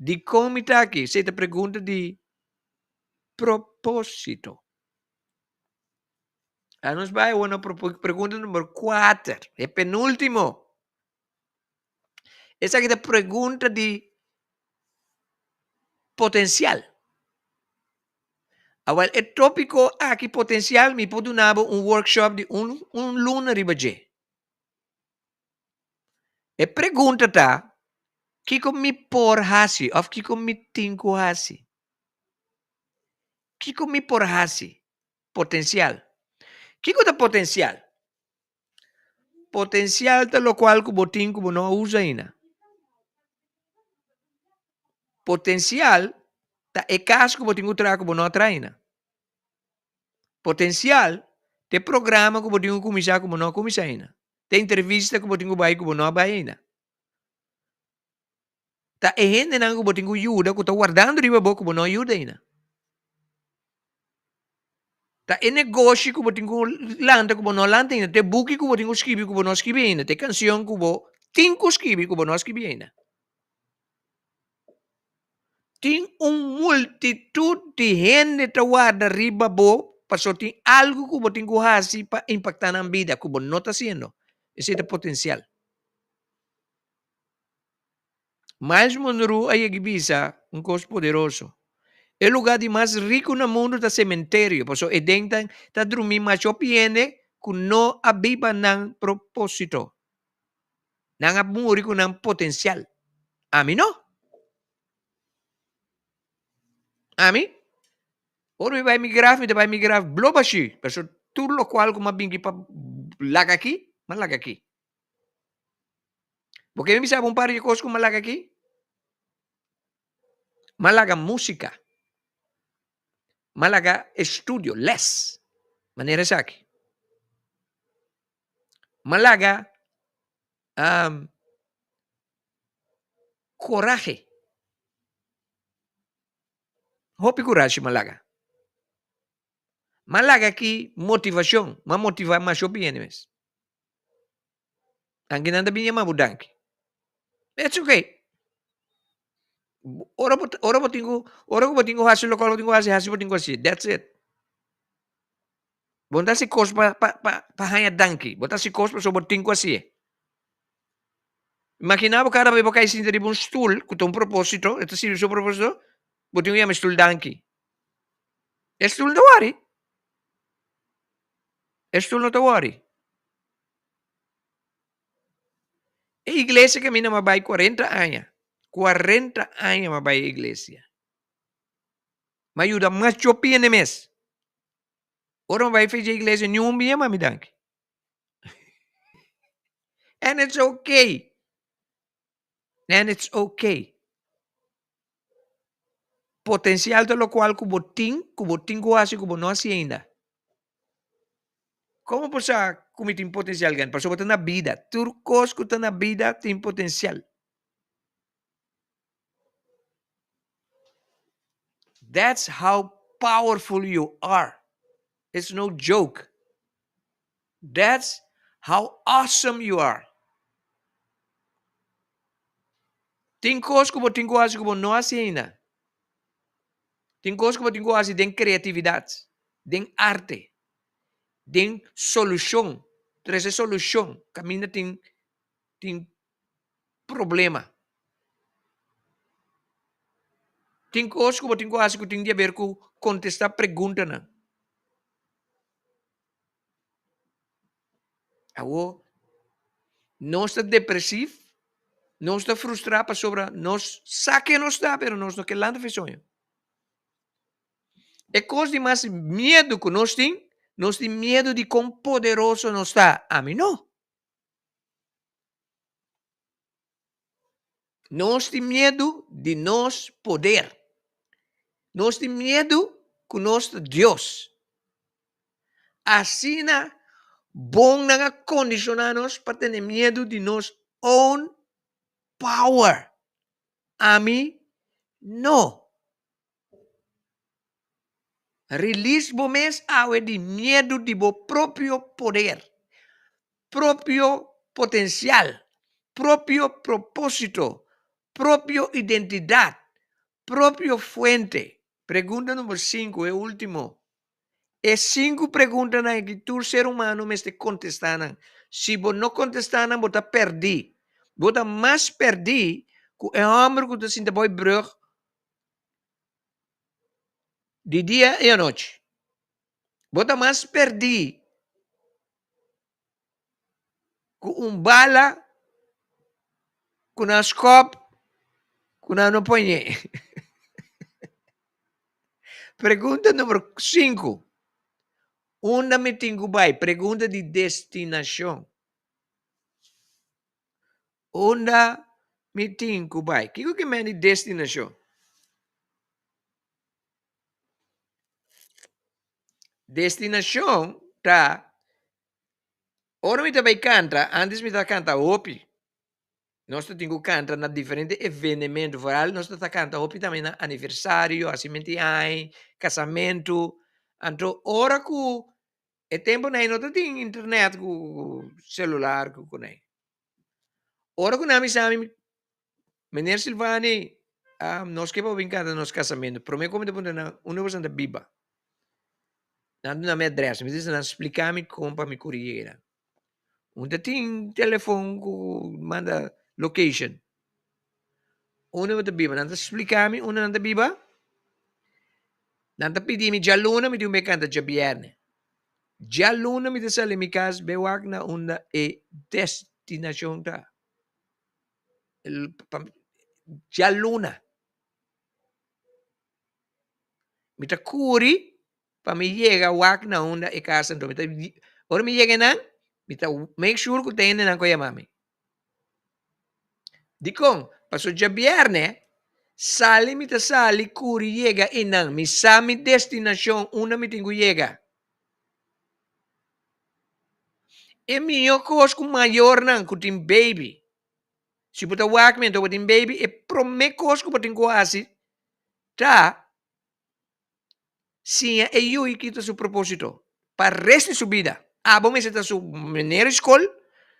dikon mi ta aki? Esei ta pregunta di propósito. A nos bai awor na pregunta number kuater, e penúltimo. Esaki ta pregunta di potensial. Awel, e tópiko aki potensial mi por duna bo un workshop di un un luna riba dje. E pregunta ta, kiko mi por hasi òf kiko mi tin ku hasi? Kiko mi por hasi? Potensial. Kiko ta potensial? Potensial ta lokual ku bo tin ku bo no a usa ainda. Potensial ta e kas ku bo tin ku traha ku bo no a traha ainda. Potensial ta e programa ku bo tin ku kuminsá ku bo no a kuminsá ainda. Ta e entrevista ku bo tin ku bai ku bo no a bai ainda. Ta e hendenan ku bo tin ku yuda ku ta wardando riba bo ku bo no a yuda ainda. Ta e negoshi ku bo tin ku lanta ku bo no a lanta ainda. Ta e buki ku bo tin ku skibi ku bo no a skibi ainda. Ta e kansion ku bo tin ku skibi ku bo no a skibi ainda. Tin un multitut di hende ta warda riba bo pasobra tin algu ku bo tin ku hasi pa impaktá nan bida ku bo no ta hasiendo. Esei ta potensial. Miles Monroe a yega bisa un kos poderoso, E lugá di mas riku na mundu ta sementerio, pasobra e den ta ta drumí masha hopi hende ku no a biba nan propósito. Nan a muri ku nan potensial. Ami no. Ami, ora mi bai mi graf, mi ta bai mi graf blo bashí. Pasobra tur lokual ku mi a binki pa laga aki, mi a laga aki. Bo ke mi bisa bo un par di kos ku mi a laga aki? Mi a laga músika. Mi a laga estudio, lès, manera esaki. Mi a laga korahe. Hopi kurashi mi a laga. Mi a laga ki motivashon, mi a motivá masha hopi hende mes. Anke nan ta bin yama bo danki. It's okay. Ora bo ora bo tin ku ora ku bo tin ku hasi lokual bo tin ku hasi, hasi bo tin ku hasi. That's it. Bo no ta hasi kos pa pa pa pa haña danki. Bo ta hasi kos pasobra bo tin ku hasié. Imaginá bo kada bes bo kai sinta riba un stul ku ta un propósito, e ta sirbi su propósito, bo tin ku yama e stul danki. E stul no ta wòri. E stul no ta wòri. E iglesia ku mi na bai kuarenta aña, kuarenta aña mi a bai e iglesia. Mi a yuda mas chopi hende mes. Ora mi bai fecha iglesia niun bia mami danki. And it's okay. And it's okay. Potensial ta lokual ku bo tin, ku bo tin ku hasi ku bo no hasi ainda. Komo por sa ku mi tin potensial grandi? Pasobra bo ta na bida. Tur kos ku ta na bida tin potensial. That's how powerful you are. It's no joke. That's how awesome you are. Tin kos ku bo tin ku hasi ku bo no hasi ainda. Tin kos ku bo tin ku hasi den kreatividat, den arte, den solushon, trese solushon kaminda tin tin problema. Tin kos ku bo tin ku hasi ku tin di aber ku kontestá preguntanan. Awor, nos ta depresiv, nos ta frustrá pasobra nos sa ke nos ta, pero nos no ke lanta for e soño. E kos di mas miedu ku nos tin, nos tin miedu di kon poderoso nos ta. Ami no. Nos tin miedu di nos poder. Nos tin miedu ku nos ta Dios. Asina bon nan a kondishoná nos pa tene miedu di nos own power. Ami no. Release bo mes awe di miedu di bo propio poder, propio potensial, propio propósito, propio identidat, propio fuente. Pregunta number sinku, e último. E sinku preguntanan aki tur ser humano mester kontestá nan. Si bo no kontestá nan bo ta pèrdí. Bo ta mas pèrdí ku e hòmber ku ta sinta bou e brùg di dia i anochi. Bo ta mas pèrdí ku un bala ku nan skòp ku nan no poñ'é. Pregunta numero sinku, Unda mi tin ku bai? Pregunta di destinashon. Unda mi tin ku bai? Kiko ke men di destinashon? Destinashon ta ora mi ta bai kanta, antes mi ta kanta hopi. Nos ta tin ku kanta na diferente evenemento, vooral nos ta kanta hopi tambe na aniversario, hasimentu di aña, kasamentu. Anto ora ku E temponan ei no ta tin internet ku celular ku kunei. Ora ku nan a bisa mi, Meneer Silvani, nos ke pa bo bin kanta nos kasamentu. Prome ku mi ta puntra nan, unda boso ta biba? Nan duna mi adres. Mi bisa nan splika mi kon pa mi kuri yega nan. Un ta tin telefon ku manda location. Unda bo ta biba? Nan ta splika mi unda nan ta biba. Nan ta pidi mi djaluna, mi tin un be kanta djabierne. Djaluna mi ta sali mi kas bai wak na unda e destinashon ta. Djaluna. Mi ta kuri pa mi yega wak na unda e kas anto mi ta ora mi yega einan mi ta make sure ku ta hendenan ku a yama mi. Dikon? Pasobra djabièrnè sali mi ta sali kuri yega einan. Mi sa mi destinashon unda mi tin ku yega. E mihó kos ku mayornan ku tin baby, si bo ta wak mi anto bo tin baby, e promé kos ku bo tin ku hasi ta siña e yui ki ta su propósito pa res di su bida. Abo mester ta su meneer di skol,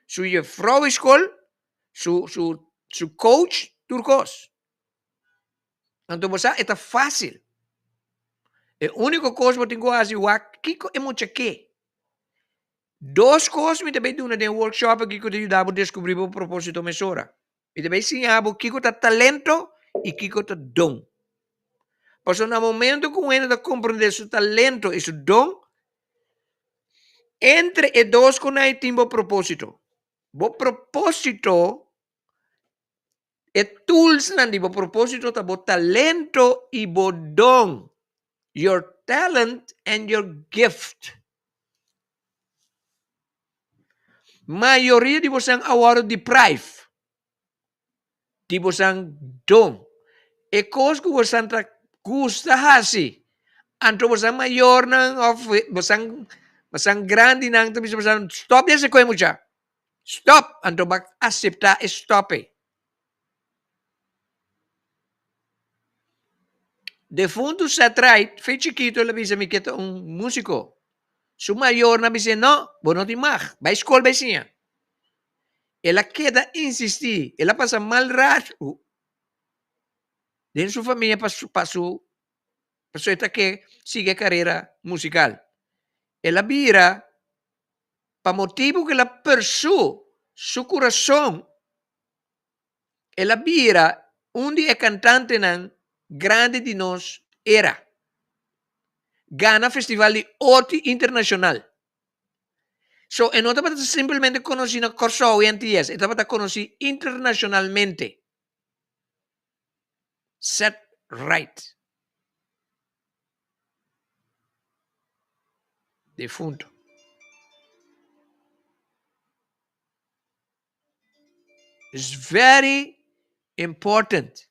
su jefrouw di skol, su su su coach, tur kos. Anto bo sa e ta fásil. E úniko kos bo tin ku hasi wak kiko e mucha ke. Dos kos mi ta bay duna den e workshop aki ku ta yuda bo deskubrí bo propósito mesora. Mi ta bay siña bo kiko ta talento i kiko ta don. Pasobra na momento ku un hende ta komprendé su talento i su don, entre e dos ku nan tin bo propósito. Bo propósito, e toolsnan di bo propósito ta bo talento i bo don. Your talent and your gift. Mayoria di bosan a wòrdu deprive di bosan don. E kos ku bosan ta gusta hasi, anto bosan mayornan òf bosan bosan grandinan ta bisa bosan stòp di hasi koe mucha, stòp, anto bo a aseptá e stòp ei. Defuntu Seth Wright, fe chikito el a bisa mi ke ta un músiko. Su mayornan a bis'é, No, bo no tin mag. Bai skol bai siña. El a keda insistí. El a pasa mal ratu den su famia pa su pa su pasobra e ta ke sigui e karera musikal. El a bira pa motibu ku el a persú su kurason. El a bira un di e kantantenan grandi di nos era. Gana festival di oti internashonal. So e no tabata simplemente konosí na Kòrsou i Antias, e tabata konosí internashonalmente. Set right. Defunto. It's very important.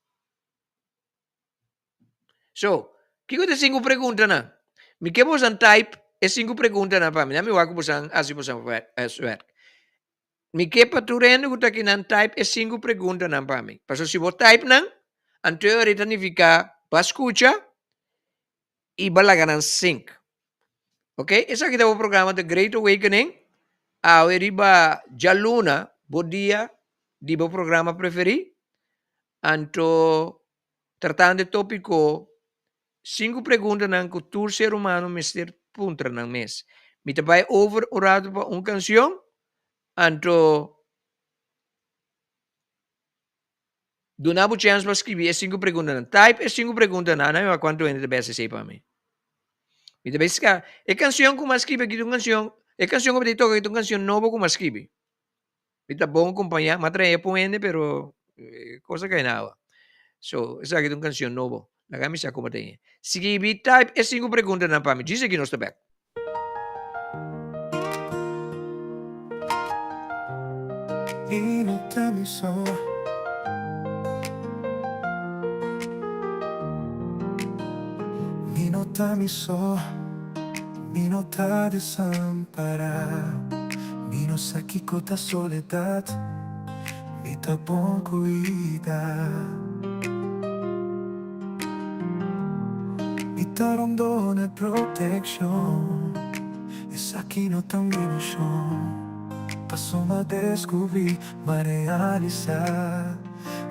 So, kiko ta e sinku preguntanan? Mi ke bosan type e sinku preguntanan pa mi. Na mi wak ku bosan hasi bosan huiswerk. Mi ke pa tur hende ku ta akinan type e sinku preguntanan pa mi. Pasobra si bo type nan, anto e ora ta nifiká bo a skucha i bo a laga nan sink. Ok, esaki ta bo programa The Great Awakening. Awe riba djaluna, bo dia di bo programa preferí. Anto tratando e tópiko Sinku preguntanan ku tur ser humano mester puntra nan mes. Mi ta bai over un ratu pa un kanshon, anto Duna bo chèns pa skibi e sinku preguntanan. Type e sinku preguntanan. Nan mi wak kuantu hende ta bes esei pa mi. Mi ta bai ska. E kanshon ku mi a skibi aki ta un kanshon, e kanshon ku mi ta toka aki ta un kanshon nobo ku mi a skibi. Mi ta bon kompañá, mi a trae pa un hende pero e kos a kai na awa. So, esaki ta un kanshon nobo. Laga mi sa komo ta e. Skibi, type e sinku preguntanan pa mi. Djis aki nos ta bek. Mi no ta mi so. Mi no ta mi so. Mi no ta desampará. Mi no sa kiko ta soledat. Mi ta bon kuida. Mi ta rondona e protekshon. Esaki no ta un ilushon. Pasobra m'a deskubrí, m'a realisá.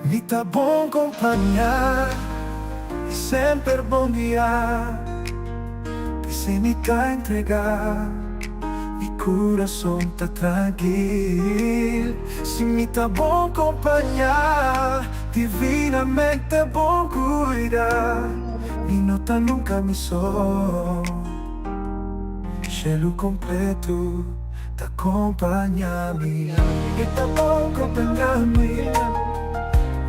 Mi ta bon kompañá i semper bon guiá. P'esei mi ta entregá, mi kurason ta trankil. Si mi ta bon kompañá, divinamente bon kuidá. Mi no ta nunka mi so. Shelu kompletu ta kompañá mi. I ta bon kompañá mi.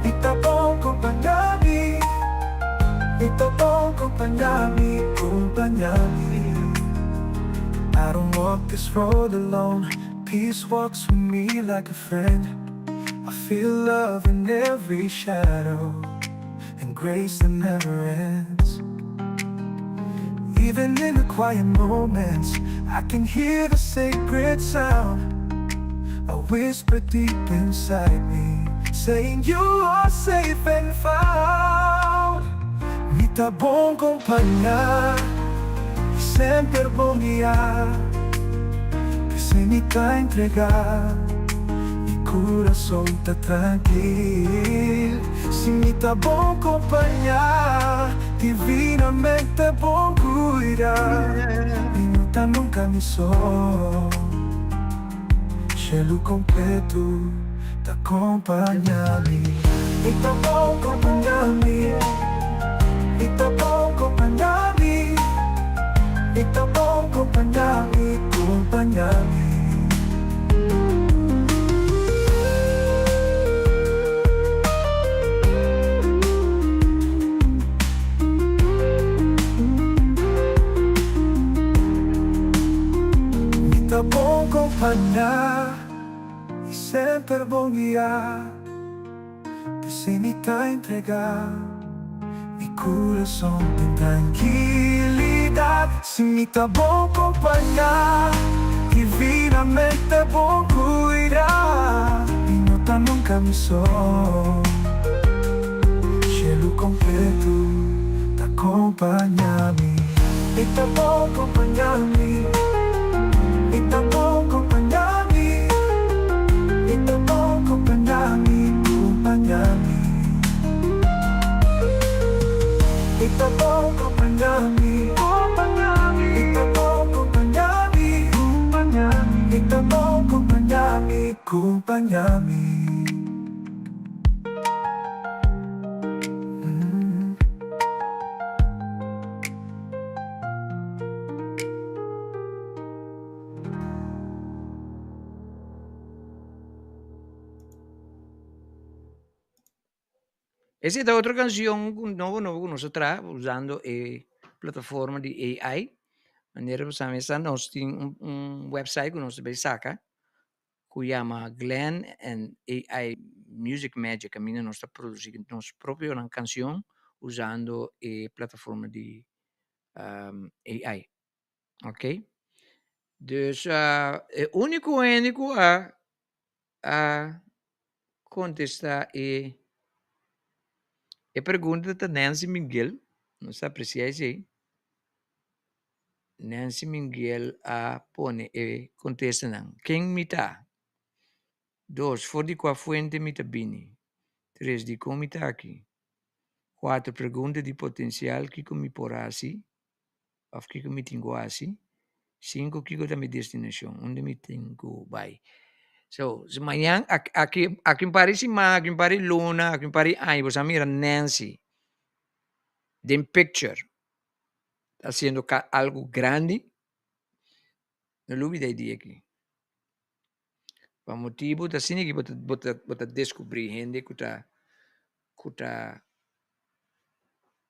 I ta bon kompañá mi. I ta bon kompañá mi, kompañá mi. I don't walk this road alone. Peace walks with me like a friend. I feel love in every shadow and grace that never ends. Even in the quiet moments, I can hear the sacred sound. A whisper deep inside me, saying you are safe and found. Mi ta bon kompañá, semper bon guiá. P'esei mi ta entregá, mi kurason ta trankil. Si mi ta bon kompañá, divinamente bon kuidá. Mi no ta nunka mi so. Shelu kompletu ta kompañá mi. Mi ta bon kompañá mi. Mi ta bon kompañá mi. Mi ta bon kompañá mi, kompañá mi. Mi ta bon kompañá i semper bon guiá. P'esei mi ta entregá mi kurason den trankilidat. Si mi ta bon kompañá, divinamente bon kuidá. Mi no ta nunka mi so. Shelu kompletu ta kompañá mi. Mi ta bon kompañá mi. Mi ta bon kompañá mi. Mi ta bon kompañá mi, kompañá mi. Mi ta bon kompañá mi, kompañá mi. Mi ta bon kompañá mi, kompañá mi. Mi ta bon kompañá mi, kompañá mi. Esei ta otro cancion cu nobo nobo cu nos a traha usando e plataforma di AI. Manera bo sa mester nos tin un website cu nos ta bay saca cu yama Glenn and AI Music Magic caminda nos ta produci nos propionan cancion usando e plataforma di AI. Ok. Dus e úniko hende ku a a kontestá e e pregunta ta Nancy Miguel. Nos ta apresiá esei. Nancy Miguel a pone e kontestanan. Ken mi ta? Dos, for di kua fuente mi ta bini? Tres, dikon mi ta aki? Kuater, pregunta di potensial, kiko mi por hasi? Òf kiko mi tin ku hasi? Sinku, kiko ta mi destinashon? Unda mi tin ku bai? So, si mañan, aki aki un par di siman, aki un par di luna, aki un par di aña, bo sa mira Nancy den picture hasiendo algu grandi, no lubida e dia aki. Pa motibu ta asina ki bo ta bo ta bo ta deskubrí hende ku ta ku ta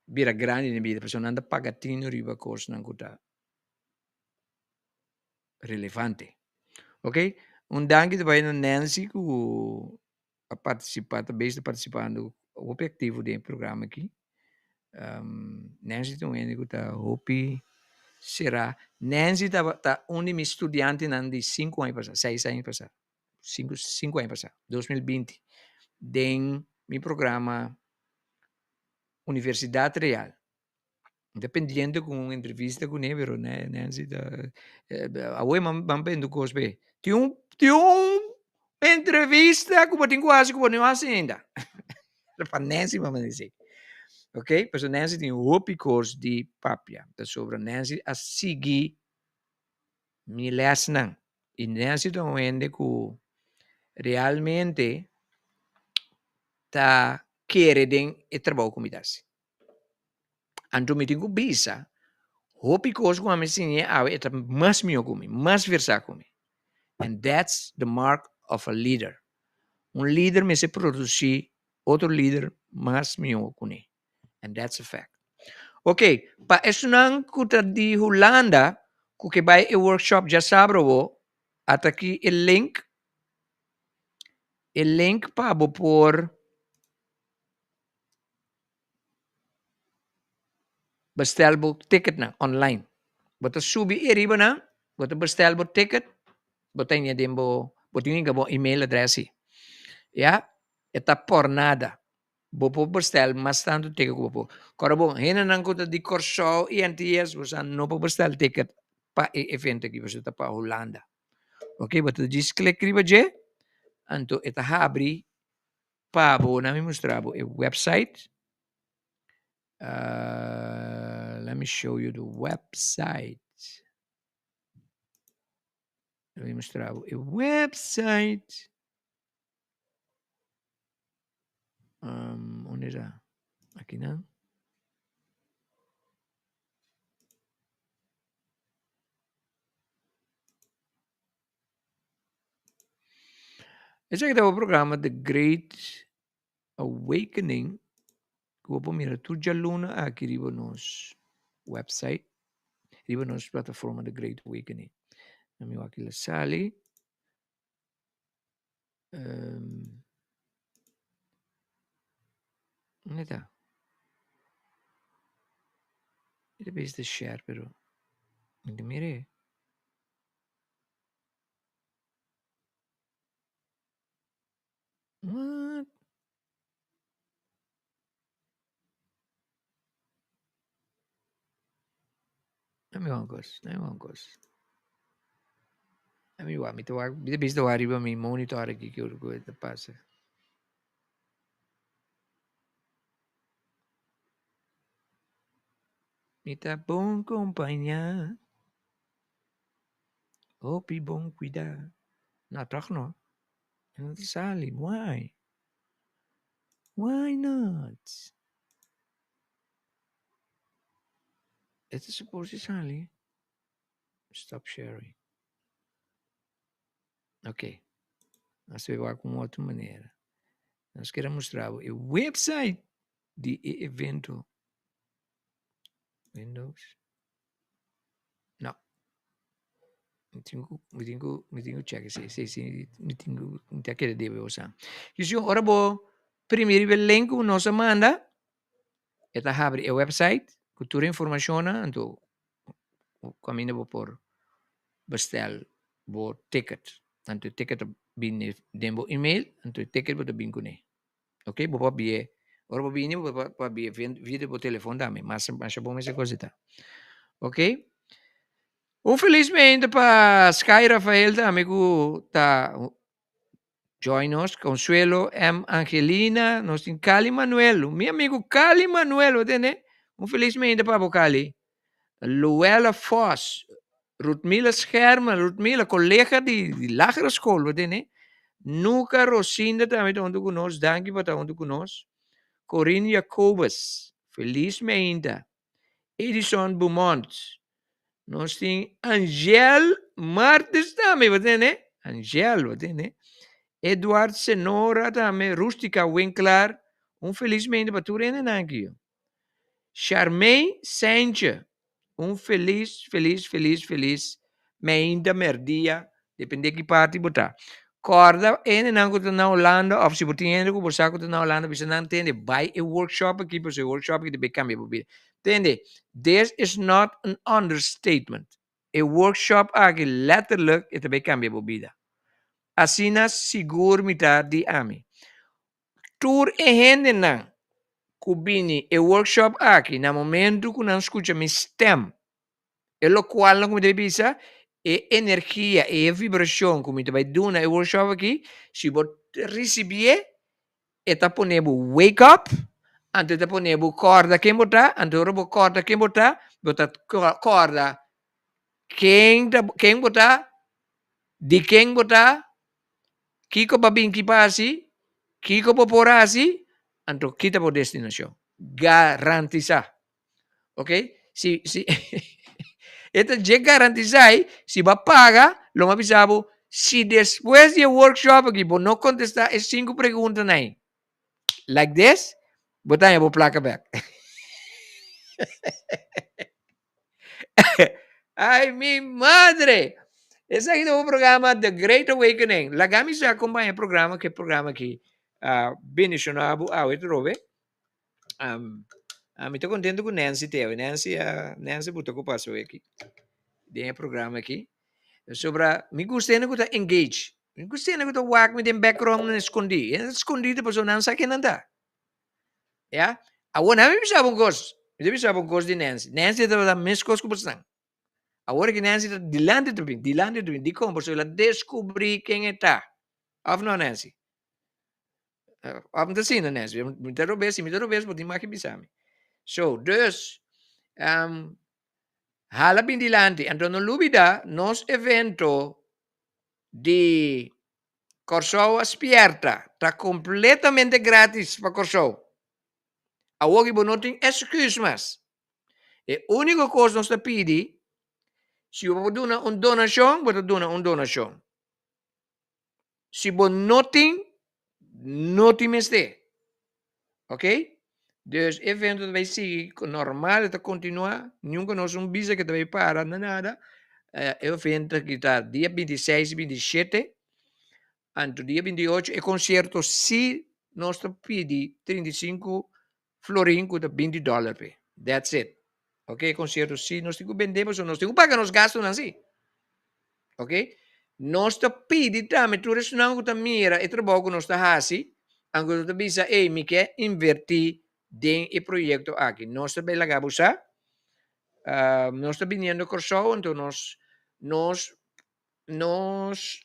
bira grandi den bida pasobra nan ta paga tinu riba kosnan ku ta relevante. Ok, un danki ta bai na Nancy ku a partisipá ta bes ta partisipando hopi aktivo den e programa aki. Nancy ta un hende ku ta hopi será. Nancy tabata un di mi studiantenan di sinku aña pasá, seis aña pasá, sinku sinku aña pasá, 2020, den mi programa Universidat Real. Mi ta pendiente ku un entrevista kuné pero Nancy ta awe mi bende un kos p'e. Tin un tin un entrevista ku bo tin ku hasi ku bo no hasi ainda. Pa Nancy mi a manda esei. Ok, pasobra Nancy tin hopi kos di papia. Pasobra Nancy a sigui mi lèsnan. I Nancy ta un hende ku realmente ta kere den e trabou ku mi ta hasi. Anto mi tin ku bisa, Hopi kos ku ami siñ'é awe e ta mas mihó ku mi, mas versá ku mi. And that's the mark of a leader. Un lider mester produsí otro lider mas mihó kuné. And that's a fact. Ok, pa esunnan ku ta di Hulanda ku ke bai e workshop djasabra awo, ata aki e link, e link pa bo por bestel bo ticketnan online. Bo ta subi e riba nan, bo ta bestel bo ticket, bo ta ña den bo, bo tin hinka bo email address si. Ya, e ta por nada. Bo por bestel mas tantu ticket ku bo por. Kòrda bon, hendenan ku ta di Kòrsou i Antias, bo sa no por bestel ticket pa e evento aki, pasobra ta pa Hulanda. Ok, bo ta djis klik riba dje, anto e ta habri pa bo. Nan mi mustra bo e website. Let me show you the website. Let me mustra bo e website. Um, unda ta? Aki nan. Esaki ta bo programa The Great Awakening ku bo por mira tur djaluna aki riba nos website, riba nos plataforma The Great Awakening. Na mi wak la sali. Um, unda ta? Mi ta bisa share pero mi ta mira e. What? Dame un kos, dame un kos. Dame wak, mi ta wak, mi ta bisa wak riba mi monitor aki ke ora ku ta pasa. Mi ta bon kompañá. Hopi bon cuida. No, toch no. E no ta sali. Why? Why not? E ta supposed di sali. Stop sharing. Ok. Nos ta wak un otro manera. Nos kere mustra bo e website di e evento. Windows. No. Mi tin ku, mi tin ku, mi tin ku check esei. Esei si mi tin ku, mi ta kere debe bosa. Dus ora bo primi riba e link ku nos a manda, e ta habri e website ku tur e informashonnan, anto kaminda bo por bestel bo ticket. Anto e ticket ta bini den bo email, anto e ticket bo ta bin kuné. Ok, bo por bie, ora bo bini bo por bie via di bo telefon tambe, mas masha bon mester cosa ta. Ok, un felis momento pa Sky Rafael tambe ku ta join nos, Consuelo M. Angelina, nos tin Cali Manuel, mi amigo Cali Manuel, bo tende? Un felis momento pa bo Cali. Luella Vos, Rutmila Schermer, Rutmila, colega di, di lagere school, bo tende? Nuka Rosinda tambe ta huntu ku nos, danki pa ta huntu ku nos. Corinne Jacobus, feliz meinta. Edison Beaumont, nos tin Angel Martes tambe, bo tende? Angel, bo tende? Eduard Senora tambe, Rustica Winklar, un feliz meinta pa tur hendenan aki. Charmaine Seintje, un felis, felis, felis, felis meinta, merdia, depende ki parti bo ta. Kòrda hendenan ku ta na Hulanda òf si bo tin hende ku bo sa ku ta na Hulanda bisa nan tende bai e workshop aki pasobra e workshop aki ta bai kambia bo bida. Tende, this is not an understatement. E workshop aki letterlijk e ta bai kambia bo bida. Asina sigur mi ta di ami. Tur e hendenan ku bini e workshop aki na momentu ku nan skucha mi stem, e lokualnan ku mi ta bai bisa, e energia, e vibrashon ku mi ta bai duna e workshop aki, si bo risibié, e ta pone bo wake up, anto e ta pone bo kòrda ken bo ta, anto ora bo kòrda ken bo ta, bo ta kòrda ken ta ken bo ta, di ken bo ta, Kiko bo a bin ki pa hasi? Kiko bo por hasi? Anto kita bo destinashon. Garantisá. Ok? Si, si. E ta dje garantisá ei, si bo a paga, lo mi a bisa bo, si despues di e workshop aki bo no kontestá e sinku preguntanan ei, like this, bo ta haña bo plaka bèk. Ay, mi madre! Esaki ta bo programa The Great Awakening. Laga mi sa kompaña e programa, ku e programa aki a bendishoná bo awe atrobe. Ami ta kontento ku Nancy te awe. Nancy a, Nancy buta ku pasa awe aki den e programa aki. Pasobra mi gusta hende ku ta engage. Mi gusta hende ku ta wak mi den background nan skondí. Hende ta skondí ta pasobra nan sa ken nan ta. Ya. Awor nan mi bisa bo un kos. Mi ta bisa bo un kos di Nancy. Nancy tabata meskos ku bosnan. Awor ki Nancy ta dilanti ta bin, dilanti ta bin. Dikon? Pasobra el a deskubrí ken e ta. Òf no, Nancy? Òf no ta asina, Nancy? Mi ta robes, si mi ta robes bo tin mag di bisa mi. So, dus, hala bin dilanti. Anto no lubida nos evento di Kòrsou a spièrta ta kompletamente grátis pa Kòrsou. Awor ki bo no tin esküs mas. E úniko kos nos ta pidi, si bo por duna un donashon, bo ta duna un donashon. Si bo no tin, no tin mester. Ok? Dus e evento ta bai sigui normal, e ta kontinuá, nunka nos un bisa ke ta bai para na nada. E evento aki ta dia 26 i 27, anto dia 28 e konsierto si nos ta pidi 35 florin ku ta 20 dòler p'e. That's it. Ok, e konsierto si nos tin ku bende pasobra nos tin ku paga nos gastunan si. Ok, nos ta pidi tambe tur esnan ku ta mira e trabou ku nos ta hasi, anke nos ta bisa, ey, mi ke invertí den e proyekto aki. Nos ta bai laga bo sa, nos ta biniendo Kòrsou, anto nos, nos, nos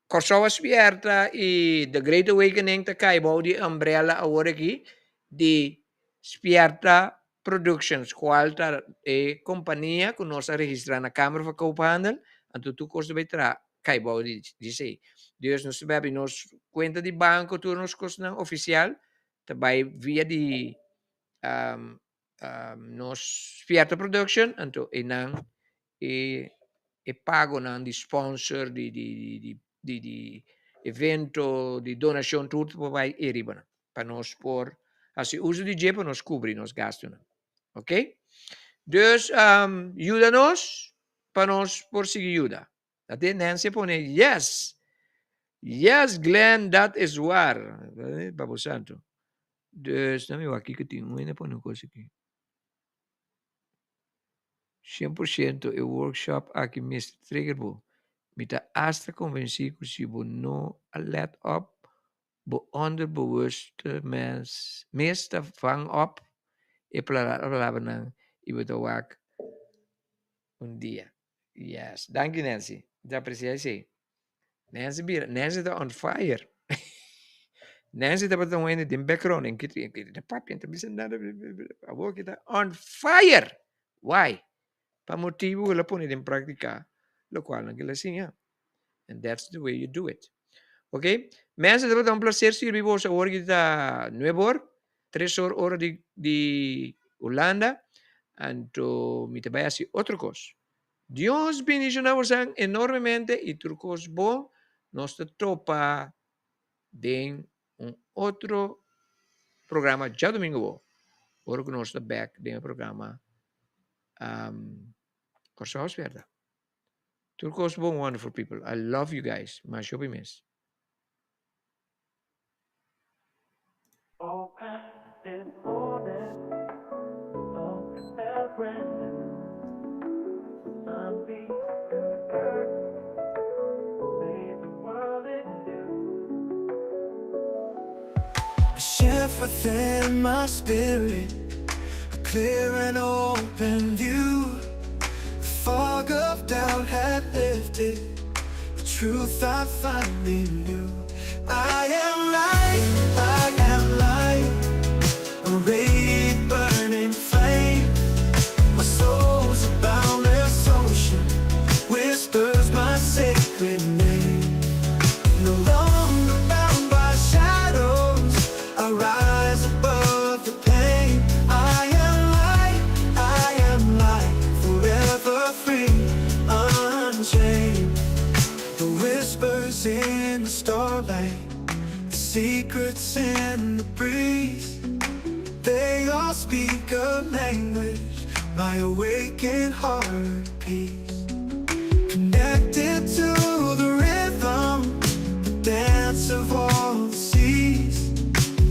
Kòrsou a spièrta i The Great Awakening ta kai bou di umbrella awor aki di Spièrta Productions, kual ta e kompania ku nos a registrá na Kamer van Koophandel, anto tur kos ta bai traha kai bou di esei. Dus nos ta bai habri nos kuenta di banko, tur nos kosnan ofisial ta bai via di nos Spièrta Production, anto einan e e pagonan di sponsor, di di di di di evento, di donashon tur ta por bai e riba nan pa nos por hasi uso di dje pa nos kubri nos gastunan. Ok? Dus yuda nos pa nos por sigui yuda. Ate Nancy a pone yes! Yes Glenn dat is waar! Babo santo. Dus na mi wak kiko tin un hende a pone un kos aki. 100% e workshop aki mester trigger bo. Mi ta asta konvensí ku si bo no a let op, bo onderbewuste mens mes ta vang op e palabranan i bo ta wak un dia. Yes. Danki Nancy. Mi ta apresia esei. Nancy bira, Nancy ta on fire. Nancy tabata un hende den background en kit en ta papia en ta bisa nada awor ki ta on fire. Why? Pa motibu ku el a pone den praktika lokual nan ke el a siña. And that's the way you do it. Ok, mensen tabata un placer sirbi boso awor ki ta nuebe or, tres or ora di di Hulanda. Anto mi ta bai hasi otro kos. Dios bendiciona bosan enormemente y tur cos bon. Nos ta topa den un otro programa djadomingo bo, ora cu nos ta bek den e programa um, Corsou Spierta. Tur cos bon, wonderful people. I love you guys. Masha hopi mes. A shift within my spirit, a clear and open view. The fog of doubt had lifted, the truth I finally knew. I am light, I am light, a radiant burning flame. My soul's a boundless ocean, whispers my sacred name. No longer bound by shadows, I rise above the pain. I am light, I am light, forever. whispers in the starlight, the secrets in the breeze. They all speak a language my awakened heart peace. Connected to the rhythm, the dance of all the seas,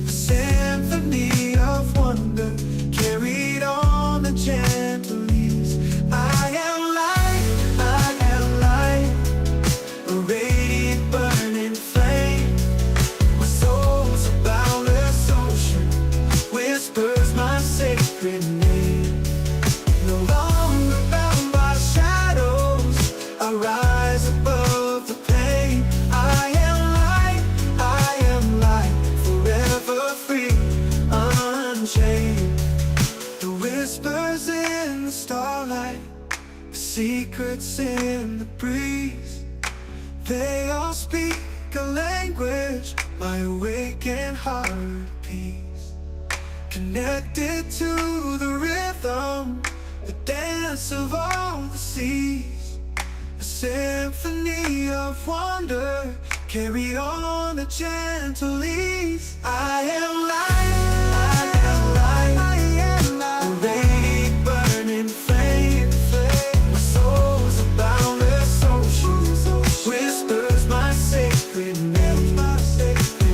a symphony of wonder carried on the gentle ease. I am light, a radiant burning flame. My soul's a boundless ocean, whispers my sacred name. No longer bound by shadows, I rise above the pain. I am light, forever free, unchained. The whispers in the starlight, the secrets in the breeze. They all speak a language my awakened heart peace. Connected to the rhythm, the dance of all the seas. A symphony of wonder, carry on the gentle ease. I am light, I am light, a radiant burning flame. My soul's a boundless ocean, whispers my sacred name.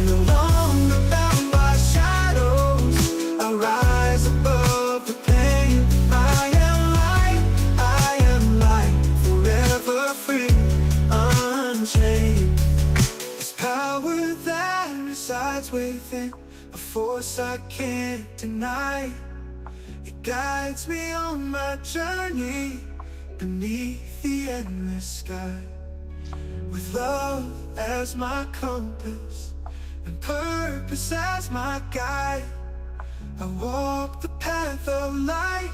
No longer bound by shadows, I rise above the pain. I am light, forever free, unchained. There's power that resides within, a force I can't deny. It guides me on my journey beneath the endless sky. With love as my compass and purpose as my guide, I walk the path of light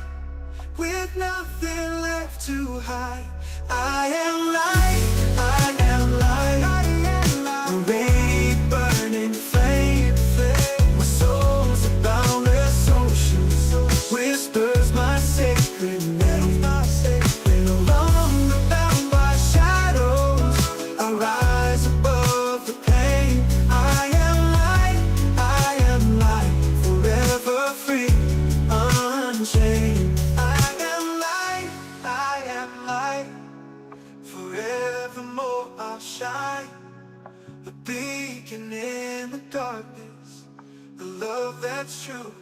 with nothing left to hide. I am light, I am light, I am light, a radiant burning flame. My soul's a boundless ocean, whispers my sacred name. No longer bound by shadows, I rise above the pain. I am light, forever free, unchained. I am light, I am light, forevermore I'll shine. A beacon in the darkness, the love that's true.